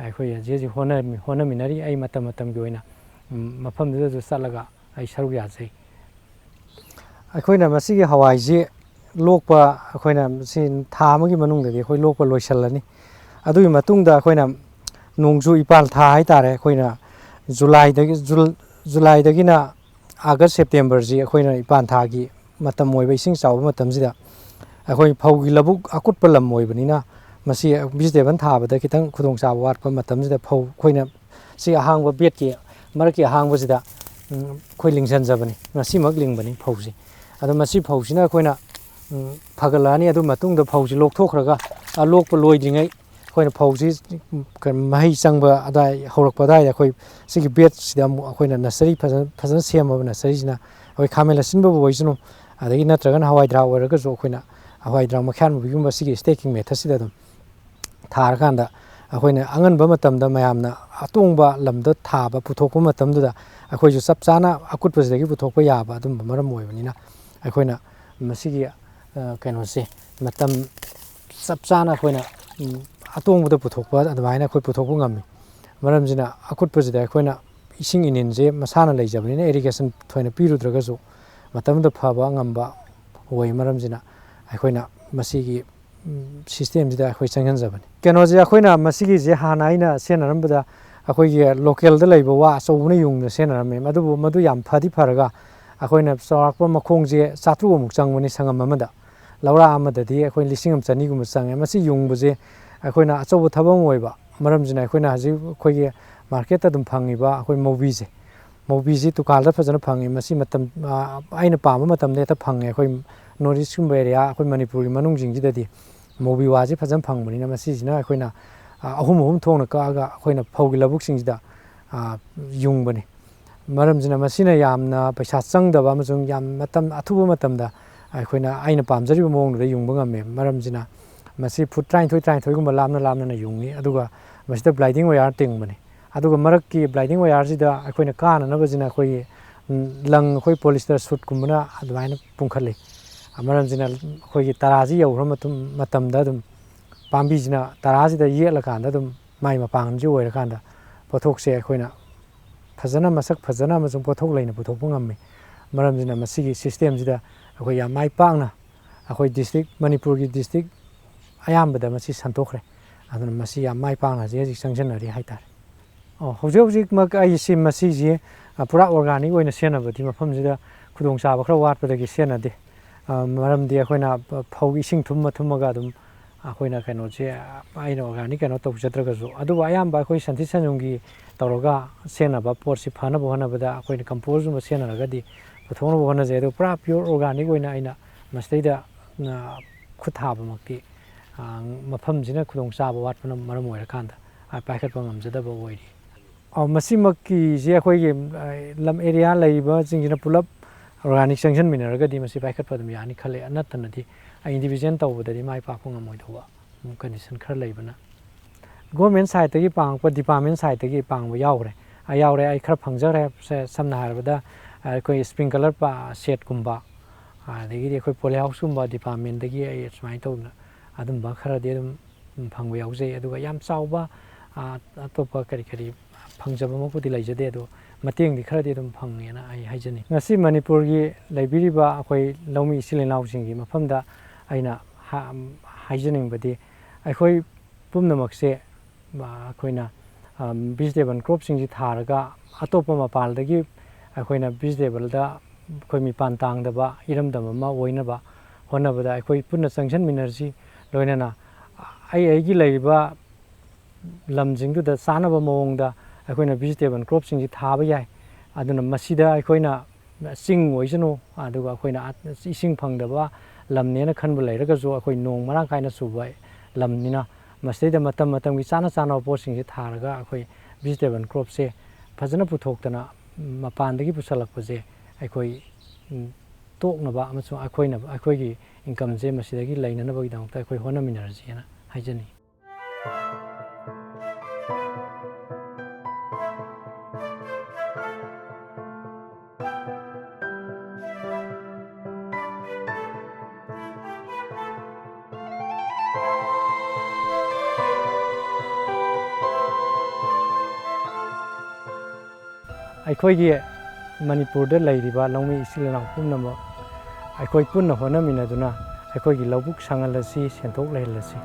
ꯑꯩꯈꯣꯏ ꯍꯧꯖꯤꯛ ꯍꯧꯖꯤꯛ ꯍꯣꯠꯅꯔꯝꯃꯤ-, ꯍꯣꯠꯅꯃꯤꯟꯅꯔꯤ꯫ ꯑꯩ ꯃꯇꯝ ꯃꯇꯝꯒꯤ ꯑꯣꯏꯅ, ꯎꯝ, ꯃꯐꯝꯗꯨꯗꯁꯨ ꯆꯠꯂꯒ ꯑꯩ ꯁꯔꯨꯛ ꯌꯥꯖꯩ꯫ ꯑꯩꯈꯣꯏꯅ ꯃꯁꯤꯒꯤ ꯍꯋꯥꯏꯁꯤ ꯂꯣꯛꯄ, ꯑꯩꯈꯣꯏꯅ ꯁꯤ ꯊꯥ ꯑꯃꯒꯤ ꯃꯅꯨꯡꯗꯗꯤ ꯑꯩꯈꯣꯏ ꯂꯣꯛꯄ ꯂꯣꯏꯁꯤꯜꯂꯅꯤ꯫ ꯑꯗꯨꯒꯤ ꯃꯇꯨꯡꯗ ꯑꯩꯈꯣꯏꯅ ꯅꯣꯡꯖꯨ ꯏꯄꯥꯜ ꯊꯥ ꯍꯥꯏꯇꯥꯔꯦ, ꯑꯩꯈꯣꯏꯅ ꯖꯨꯂꯥꯏꯗꯒꯤ, ꯖꯨꯜ-, ꯖꯨꯂꯥꯏꯗꯒꯤꯅ ꯑꯥꯒꯁ, ꯁꯦꯞꯇꯦꯝꯕꯔꯁꯤ ꯑꯩꯈꯣꯏꯅ ꯏꯄꯥꯟ ꯊꯥꯒꯤ ꯃꯇꯝ ꯑꯣꯏꯕ, ꯏꯁꯤꯡ ꯆꯥꯎꯕ ꯃꯇꯝꯁꯤꯗ ꯑꯩꯈꯣꯏ ꯐꯧꯒꯤ ꯂꯧꯕꯨꯛ ꯑꯀꯨꯠꯄ ꯂꯝ ꯑꯣꯏꯕꯅꯤꯅ, ꯃꯁꯤ vegetable ꯊꯥꯕꯗ ꯈꯤꯇꯪ ꯈꯨꯗꯣꯡꯆꯥꯕ ꯋꯥꯠꯄ ꯃꯇꯝꯁꯤꯗ ꯐꯧ ꯑꯩꯈꯣꯏꯅ ꯁꯤ ꯑꯍꯥꯡꯕ ꯕꯦꯗꯀꯤ ꯃꯔꯛꯀꯤ ꯑꯍꯥꯡꯕꯁꯤꯗ, ꯎꯝ, ꯑꯩꯈꯣꯏ ꯂꯤꯡꯁꯤꯟꯖꯕꯅꯤ, ꯉꯁꯤꯃꯛ ꯂꯤꯡꯕꯅꯤ ꯐꯧꯁꯤ꯫ ꯑꯗꯣ ꯃꯁꯤ ꯐꯧꯁꯤꯅ ꯑꯩꯈꯣꯏꯅ, ꯎꯝ, ꯐꯒꯠꯂꯛꯑꯅꯤ꯫ ꯑꯗꯨ ꯃꯇꯨꯡꯗ ꯐꯧꯁꯤ ꯂꯣꯛꯊꯣꯛꯈ꯭ꯔꯒ, ꯑ, ꯂꯣꯛꯄ ꯂꯣꯏꯗ꯭ꯔꯤꯉꯩ ꯑꯩꯈꯣꯏꯅ ꯐꯧꯁꯤ, ꯎꯝ, ꯀ-, ꯃꯍꯩ ꯆꯪꯕ ꯑꯗꯥꯏ, ꯍꯧꯔꯛꯄ ꯑꯗꯥꯏꯗ ꯑꯩꯈꯣꯏ ꯁꯤꯒꯤ ꯕꯦꯗꯁꯤꯗ ꯑꯃꯨꯛ ꯑꯩꯈꯣꯏꯅ ꯅꯁꯔꯤ ꯐꯖꯅ, ꯐꯖꯅ ꯁꯦꯝꯃꯕ ꯅꯁꯔꯤꯁꯤꯅ ꯑꯩꯈꯣꯏ ꯈꯥꯃꯦꯟ ꯑꯁꯤꯟꯕꯕꯨ ꯑꯣꯏꯁꯅꯨ, ꯑꯗꯒꯤ ꯅꯠꯇ꯭ꯔꯒꯅ ꯍꯋꯥꯏ ꯊ꯭ꯔꯥꯛ ꯑꯣꯏꯔꯒꯁꯨ ꯑꯩꯈꯣꯏꯅ ꯍꯋꯥꯏ ꯊ꯭ꯔꯥꯛ ꯃꯈ꯭ꯌꯥꯟ ꯃꯨꯕꯤꯒꯨꯝꯕ ꯁꯤꯒꯤ staking methodꯁꯤꯗ ꯑꯗꯨꯝ ꯊꯥꯔꯀꯥꯟꯗ ꯑꯩꯈꯣꯏꯅ ꯑꯉꯟꯕ ꯃꯇꯝꯗ ꯃꯌꯥꯝꯅ ꯑꯇꯣꯡꯕ ꯂꯝꯗ ꯊꯥꯕ ꯄꯨꯊꯣꯛꯄ ꯃꯇꯝꯗꯨꯗ ꯑꯩꯈꯣꯏꯁꯨ ꯆꯞ ꯆꯥꯅ ꯑꯀꯨꯠꯄꯁꯤꯗꯒꯤ ꯄꯨꯊꯣꯛꯄ ꯌꯥꯕ ꯑꯗꯨꯝꯕ ꯃꯔꯝ ꯑꯣꯏꯕꯅꯤꯅ ꯑꯩꯈꯣꯏꯅ ꯃꯁꯤꯒꯤ, ꯑ, ꯀꯩꯅꯣꯁꯦ ꯃꯇꯝ ꯆꯞ ꯆꯥꯅ ꯑꯩꯈꯣꯏꯅ, ꯎꯝ, ꯑꯇꯣꯡꯕꯗ ꯄꯨꯊꯣꯛꯄ ꯑꯗꯨꯃꯥꯏꯅ ꯑꯩꯈꯣꯏ ꯄꯨꯊꯣꯛꯄ ꯉꯝꯃꯤ꯫ ꯃꯔꯝꯁꯤꯅ ꯑꯀꯨꯠꯄꯁꯤꯗ ꯑꯩꯈꯣꯏꯅ ꯏꯁꯤꯡ ꯏꯅꯤꯟꯁꯦ ꯃꯁꯥꯅ ꯂꯩꯖꯕꯅꯤꯅ irrigation ꯊꯣꯏꯅ ꯄꯤꯔꯨꯗ꯭ꯔꯒꯁꯨ ꯃꯇꯝꯗ ꯐꯕ ꯉꯝꯕ ꯑꯣꯏ꯫ ꯃꯔꯝꯁꯤꯅ ꯑꯩꯈꯣꯏꯅ ꯃꯁꯤꯒꯤ, ꯎꯝ, systemꯁꯤꯗ ꯑꯩꯈꯣꯏ ꯆꯪꯍꯟꯖꯕꯅꯤ꯫ ꯀꯩꯅꯣꯁꯦ ꯑꯩꯈꯣꯏꯅ ꯃꯁꯤꯒꯤꯁꯦ ꯍꯥꯟꯅ ꯑꯩꯅ ꯁꯤꯖꯤꯟꯅꯔꯝꯕꯗ ꯑꯩꯈꯣꯏꯒꯤ localꯗ ꯂꯩꯕ ꯋꯥ ꯑꯆꯧꯕꯅ ꯌꯨꯡꯅ ꯁꯤꯖꯤꯟꯅꯔꯝꯃꯦ꯫ ꯑꯗꯨꯕꯨ ꯃꯗꯨ ꯌꯥꯝ ꯐꯗꯤ ꯐꯔꯒ ꯑꯩꯈꯣꯏꯅ ꯆꯥꯎꯔꯥꯛꯄ ꯃꯈꯣꯡꯁꯦ ꯆꯥꯇ꯭ꯔꯨꯛꯃꯨꯛ ꯆꯪꯕꯅꯤ ꯁꯪꯉꯝ ꯑꯃꯗ꯫ ꯂꯧꯔꯥꯛ ꯑꯃꯗꯗꯤ ꯑꯩꯈꯣꯏ ꯂꯤꯁꯤꯡ ꯑꯃ ꯆꯅꯤꯒꯨꯝꯕ ꯆꯪꯉꯦ꯫ ꯃꯁꯤ ꯌꯨꯡꯕꯁꯦ ꯑꯩꯈꯣꯏꯅ ꯑꯆꯧꯕ ꯊꯕꯛ ꯑꯃ ꯑꯣꯏꯕ, ꯃꯔꯝꯁꯤꯅ ꯑꯩꯈꯣꯏꯅ ꯍꯧꯖꯤꯛ ꯑꯩꯈꯣꯏꯒꯤ marketꯇ ꯑꯗꯨꯝ ꯐꯪꯉꯤꯕ ꯑꯩꯈꯣꯏ ꯃꯧꯕꯤꯁꯦ, ꯃꯧꯕꯤꯁꯤ ꯗꯨꯀꯥꯟꯗ ꯐꯖꯅ ꯐꯪꯉꯤ꯫ ꯃꯁꯤ ꯃꯇꯝ, ꯑ, ꯑꯩꯅ ꯄꯥꯝꯕ ꯃꯇꯝꯗ ꯍꯦꯛꯇ ꯐꯪꯉꯦ꯫ ꯑꯩꯈꯣꯏ North Eastꯀꯨꯝꯕ area, ꯑꯩꯈꯣꯏ ꯃꯅꯤꯄꯨꯔꯒꯤ ꯃꯅꯨꯡꯁꯤꯡꯁꯤꯗꯗꯤ ꯃꯧꯕꯤ ꯋꯥꯁꯤ ꯐꯖꯅ ꯐꯪꯕꯅꯤꯅ ꯃꯁꯤꯁꯤꯅ ꯑꯩꯈꯣꯏꯅ, ꯑ, ꯑꯍꯨꯝ ꯑꯍꯨꯝ ꯊꯣꯛꯅ ꯀꯛꯑꯒ ꯑꯩꯈꯣꯏꯅ ꯐꯧꯒꯤ ꯂꯧꯕꯨꯛꯁꯤꯡꯁꯤꯗ, ꯑ, ꯌꯨꯡꯕꯅꯤ꯫ ꯃꯔꯝꯁꯤꯅ ꯃꯁꯤꯅ ꯌꯥꯝꯅ ꯄꯩꯁꯥ ꯆꯪꯗꯕ ꯑꯃꯁꯨꯡ ꯌꯥꯝ ꯃꯇꯝ ꯑꯊꯨꯕ ꯃꯇꯝꯗ ꯑꯩꯈꯣꯏꯅ, ꯑꯩꯅ ꯄꯥꯝꯖꯔꯤꯕ ꯃꯑꯣꯡꯗꯨꯗ ꯌꯨꯡꯕ ꯉꯝꯃꯦ꯫ ꯃꯔꯝꯁꯤꯅ ꯃꯁꯤ ꯐꯨꯠ ꯇꯔꯥꯅꯤꯊꯣꯏ, ꯇꯔꯥꯅꯤꯊꯣꯏꯒꯨꯝꯕ ꯂꯥꯞꯅ ꯂꯥꯞꯅꯅ ꯌꯨꯡꯉꯤ꯫ ꯑꯗꯨꯒ ꯃꯁꯤꯗ ꯕ꯭ꯂꯥꯏꯗꯤꯡ ꯋꯥꯌꯔ ꯇꯤꯡꯕꯅꯤ꯫ ꯑꯗꯨꯒ ꯃꯔꯛꯀꯤ ꯕ꯭ꯂꯥꯏꯗꯤꯡ ꯋꯥꯌꯔꯁꯤꯗ ꯑꯩꯈꯣꯏꯅ ꯀꯥꯅꯅꯕꯁꯤꯅ ꯑꯩꯈꯣꯏꯒꯤ, ꯎꯝ, ꯂꯪ, ꯑꯩꯈꯣꯏ ꯄꯣꯂꯤꯁꯇꯔ ꯁꯨꯠꯀꯨꯝꯕꯅ ꯑꯗꯨꯃꯥꯏꯅ ꯄꯨꯟꯈꯠꯂꯤ꯫ ꯃꯔꯝꯁꯤꯅ ꯑꯩꯈꯣꯏꯒꯤ ꯇꯔꯥꯁꯤ ꯌꯧꯈ꯭ꯔ ꯃꯇꯨꯡ, ꯃꯇꯝꯗ ꯑꯗꯨꯝ ꯄꯥꯝꯕꯤꯁꯤꯅ ꯇꯔꯥꯁꯤꯗ ꯌꯦꯠꯂꯀꯥꯟꯗ ꯑꯗꯨꯝ ꯃꯥꯏ ꯃꯄꯥꯡꯒꯜꯁꯤ ꯑꯣꯏꯔꯀꯥꯟꯗ ꯄꯣꯠꯊꯣꯛꯁꯦ ꯑꯩꯈꯣꯏꯅ ꯐꯖꯅ, ꯃꯁꯛ ꯐꯖꯅ ꯑꯃꯁꯨꯡ ꯄꯣꯠꯊꯣꯛ ꯂꯩꯅ ꯄꯨꯊꯣꯛꯄ ꯉꯝꯃꯤ꯫ ꯃꯔꯝꯁꯤꯅ ꯃꯁꯤꯒꯤ systemꯁꯤꯗ ꯑꯩꯈꯣꯏ ꯌꯥꯝ ꯃꯥꯏ ꯄꯥꯛꯅ ꯑꯩꯈꯣꯏ district, ꯃꯅꯤꯄꯨꯔꯒꯤ district ꯑꯌꯥꯝꯕꯗ ꯃꯁꯤ ꯁꯟꯗꯣꯛꯈ꯭ꯔꯦ꯫ ꯑꯗꯨꯅ ꯃꯁꯤ ꯌꯥꯝ ꯃꯥꯏ ꯄꯥꯛꯅ ꯍꯧꯖꯤꯛ ꯍꯧꯖꯤꯛ ꯆꯪꯁꯤꯟꯅꯔꯤ ꯍꯥꯏꯇꯥꯔꯦ꯫ ꯑꯣ, ꯍꯧꯖꯤꯛ ꯍꯧꯖꯤꯛꯃꯛ ꯑꯩꯁꯤ ꯃꯁꯤꯁꯤ, ꯑ, ꯄꯨꯔꯥ organic ꯑꯣꯏꯅ ꯁꯤꯖꯤꯟꯅꯕꯗꯤ ꯃꯐꯝꯁꯤꯗ ꯈꯨꯗꯣꯡꯆꯥꯕ ꯈꯔ ꯋꯥꯠꯄꯗꯒꯤ ꯁꯤꯖꯤꯟꯅꯗꯦ꯫ ꯑ, ꯃꯔꯝꯗꯤ ꯑꯩꯈꯣꯏꯅ ꯐꯧ ꯏꯁꯤꯡ ꯊꯨꯝꯃ ꯊꯨꯝꯃꯒ ꯑꯗꯨꯝ, ꯑꯩꯈꯣꯏꯅ ꯀꯩꯅꯣꯁꯦ, ꯑꯩꯅ ꯑꯣꯔꯒꯥꯅꯤꯛ ꯀꯩꯅꯣ ꯇꯧꯖꯗ꯭ꯔꯒꯁꯨ, ꯑꯗꯨꯕꯨ ꯑꯌꯥꯝꯕ ꯑꯩꯈꯣꯏ ꯁꯟꯊꯤ ꯁꯟꯌꯨꯡꯒꯤ ꯇꯧꯔꯒ ꯁꯦꯟꯅꯕ ꯄꯣꯠꯁꯤ ꯐꯅꯕ ꯍꯣꯠꯅꯕꯗ ꯑꯩꯈꯣꯏꯅ ꯀꯝꯄꯣꯁꯀꯨꯝꯕ ꯁꯦꯟꯅꯔꯒꯗꯤ ꯄꯨꯊꯣꯛꯅꯕ ꯍꯣꯠꯅꯖꯩ꯫ ꯑꯗꯣ ꯄꯨꯔꯥ ꯄꯤꯌꯣꯔ ꯑꯣꯔꯒꯥꯅꯤꯛ ꯑꯣꯏꯅ ꯑꯩꯅ ꯃꯁꯤꯗꯩꯗ, ꯑ, ꯈꯨꯠ ꯊꯥꯕꯃꯛꯇꯤ, ꯑ, ꯃꯐꯝꯁꯤꯅ ꯈꯨꯗꯣꯡ ꯆꯥꯕ ꯋꯥꯠꯄꯅ ꯃꯔꯝ ꯑꯣꯏꯔꯀꯥꯟꯗ, ꯑ, ꯄꯥꯏꯈꯠꯄ ꯉꯝꯖꯗꯕ ꯑꯣꯏꯔꯤ꯫ ꯑ, ꯃꯁꯤꯃꯛꯀꯤꯁꯦ ꯑꯩꯈꯣꯏꯒꯤ, ꯑ, ꯂꯝ ꯑꯦꯔꯤꯌꯥ ꯂꯩꯔꯤꯕꯁꯤꯡꯁꯤꯅ ꯄꯨꯂꯞ ꯑꯣꯔꯒꯥꯅꯤꯛ ꯆꯪꯁꯤꯟꯃꯤꯟꯅꯔꯒꯗꯤ ꯃꯁꯤ ꯄꯥꯏꯈꯠꯄ ꯑꯗꯨꯝ ꯌꯥꯅꯤ ꯈꯜꯂꯦ꯫ ꯅꯠꯇꯅꯗꯤ ꯏꯟꯗꯤꯕꯤꯖꯨꯋꯦꯜ ꯇꯧꯕꯗꯗꯤ ꯃꯥꯏ ꯄꯥꯛꯄ ꯉꯝꯃꯣꯏꯗꯧꯕ ꯀꯟꯗꯤꯁꯟ ꯈꯔ ꯂꯩꯕꯅ, ꯒꯣꯔꯃꯦꯟ ꯁꯥꯏꯠꯇꯒꯤ ꯄꯥꯡꯉꯛꯄ, ꯗꯤꯄꯥꯔꯠꯃꯦꯟ ꯁꯥꯏꯠꯇꯒꯤ ꯄꯥꯡꯕ ꯌꯥꯎꯈ꯭ꯔꯦ꯫ ꯑ, ꯌꯥꯎꯔꯦ, ꯑꯩ ꯈꯔ ꯐꯪꯖꯈ꯭ꯔꯦ꯫ ꯁꯦ-, ꯁꯝꯅ ꯍꯥꯏꯔꯕꯗ, ꯑ, ꯑꯩꯈꯣꯏ ꯁ꯭ꯄ꯭ꯔꯤꯡꯀꯂꯔ ꯄ-, ꯁꯦꯠꯀꯨꯝꯕ, ꯑꯗꯒꯤꯗꯤ ꯑꯩꯈꯣꯏ ꯄꯣꯂꯤ ꯍꯥꯎꯁꯀꯨꯝꯕ ꯗꯤꯄꯥꯔꯠꯃꯦꯟꯗꯒꯤ ꯑꯩ ꯁꯨꯃꯥꯏꯅ ꯇꯧꯗꯅ ꯑꯗꯨꯝꯕ ꯈꯔꯗꯤ ꯑꯗꯨꯝ ꯐꯪꯕ ꯌꯥꯎꯖꯩ꯫ ꯑꯗꯨꯒ ꯌꯥꯝ ꯆꯥꯎꯕ, ꯑ, ꯑꯇꯣꯞꯄ ꯀꯔꯤ ꯀꯔꯤ ꯐꯪꯖꯕꯃꯛꯄꯨꯗꯤ ꯂꯩꯖꯗꯦ, ꯑꯗꯣ ꯃꯇꯦꯡꯗꯤ ꯈꯔꯗꯤ ꯑꯗꯨꯝ ꯐꯪꯉꯦꯅ ꯑꯩ ꯍꯥꯏꯖꯅꯤꯡꯉꯤ꯫ ꯉꯁꯤ ꯃꯅꯤꯄꯨꯔꯒꯤ ꯂꯩꯕꯤꯔꯤꯕ ꯑꯩꯈꯣꯏ ꯂꯧꯃꯤ ꯏꯆꯤꯜ ꯏꯅꯥꯎꯁꯤꯡꯒꯤ ꯃꯐꯝꯗ ꯑꯩꯅ ꯍꯥ-, ꯍꯥꯏꯖꯅꯤꯡꯕꯗꯤ, ꯑꯩꯈꯣꯏ ꯄꯨꯝꯅꯃꯛꯁꯦ, ꯑ, ꯑꯩꯈꯣꯏꯅ, ꯑ, ꯚꯤꯖꯤꯇꯦꯕꯜ ꯀ꯭ꯔꯣꯞꯁꯤꯡꯁꯤ ꯊꯥꯔꯒ ꯑꯇꯣꯞꯄ ꯃꯄꯥꯟꯗꯒꯤ ꯑꯩꯈꯣꯏꯅ ꯚꯤꯖꯤꯇꯦꯕꯜꯗ ꯑꯩꯈꯣꯏ ꯃꯤꯄꯥꯟ ꯇꯥꯡꯗꯕ ꯏꯔꯝꯗꯝ ꯑꯃ ꯑꯣꯏꯅꯕ ꯍꯣꯠꯅꯕꯗ ꯑꯩꯈꯣꯏ ꯄꯨꯟꯅ ꯆꯪꯁꯤꯟꯃꯤꯟꯅꯔꯁꯤ꯫ ꯂꯣꯏꯅꯅ ꯑꯩ ꯑꯩꯒꯤ ꯂꯩꯔꯤꯕ ꯂꯝꯁꯤꯡꯗꯨꯗ ꯆꯥꯅꯕ ꯃꯑꯣꯡꯗ ꯑꯩꯈꯣꯏꯅ ꯚꯤꯖꯤꯇꯦꯕꯜ ꯀ꯭ꯔꯣꯞꯁꯤꯡꯁꯤ ꯊꯥꯕ ꯌꯥꯏ꯫ ꯑꯗꯨꯅ ꯃꯁꯤꯗ ꯑꯩꯈꯣꯏꯅ ꯆꯤꯡ ꯑꯣꯏꯁꯅꯨ, ꯑꯗꯨꯒ ꯑꯩꯈꯣꯏꯅ ꯏꯁꯤꯡ ꯐꯪꯗꯕ ꯂꯝꯅꯦꯅ ꯈꯟꯕ ꯂꯩꯔꯒꯁꯨ, ꯑꯩꯈꯣꯏ ꯅꯣꯡ ꯃꯔꯥꯡ ꯀꯥꯏꯅ ꯆꯨꯕ ꯂꯝꯅꯤꯅ, ꯃꯁꯤꯗꯩꯗ ꯃꯇꯝ ꯃꯇꯝꯒꯤ ꯆꯥꯅ ꯆꯥꯅꯕ ꯄꯣꯠꯁꯤꯡꯁꯦ ꯊꯥꯔꯒ ꯑꯩꯈꯣꯏ ꯚꯤꯖꯤꯇꯦꯕꯜ ꯀ꯭ꯔꯣꯞꯁꯦ ꯐꯖꯅ ꯄꯨꯊꯣꯛꯇꯅ ꯃꯄꯥꯟꯗꯒꯤ ꯄꯨꯁꯜꯂꯛꯄꯁꯦ ꯑꯩꯈꯣꯏ, ꯎꯝ, ꯇꯣꯛꯅꯕ ꯑꯃꯁꯨꯡ ꯑꯩꯈꯣꯏꯅ, ꯑꯩꯈꯣꯏꯒꯤ ꯏꯟꯀꯝꯁꯦ ꯃꯁꯤꯗꯒꯤ ꯂꯩꯅꯅꯕꯒꯤꯗꯃꯛꯇ ꯑꯩꯈꯣꯏ ꯍꯣꯠꯅꯃꯤꯟꯅꯔꯁꯦꯅ ꯍꯥꯏꯖꯅꯤꯡꯏ꯫ ꯑꯩꯈꯣꯏꯒꯤ ꯃꯅꯤꯄꯨꯔꯗ ꯂꯩꯔꯤꯕ ꯂꯧꯃꯤ ꯏꯆꯤꯜ ꯏꯅꯥꯎ ꯄꯨꯝꯅꯃꯛ ꯑꯩꯈꯣꯏ ꯄꯨꯟꯅ ꯍꯣꯠꯅꯃꯤꯟꯅꯗꯨꯅ ꯑꯩꯈꯣꯏꯒꯤ ꯂꯧꯕꯨꯛ ꯁꯪꯍꯜꯂꯁꯤ, ꯁꯦꯟꯊꯣꯛ ꯂꯩꯍꯜꯂꯁꯤ꯫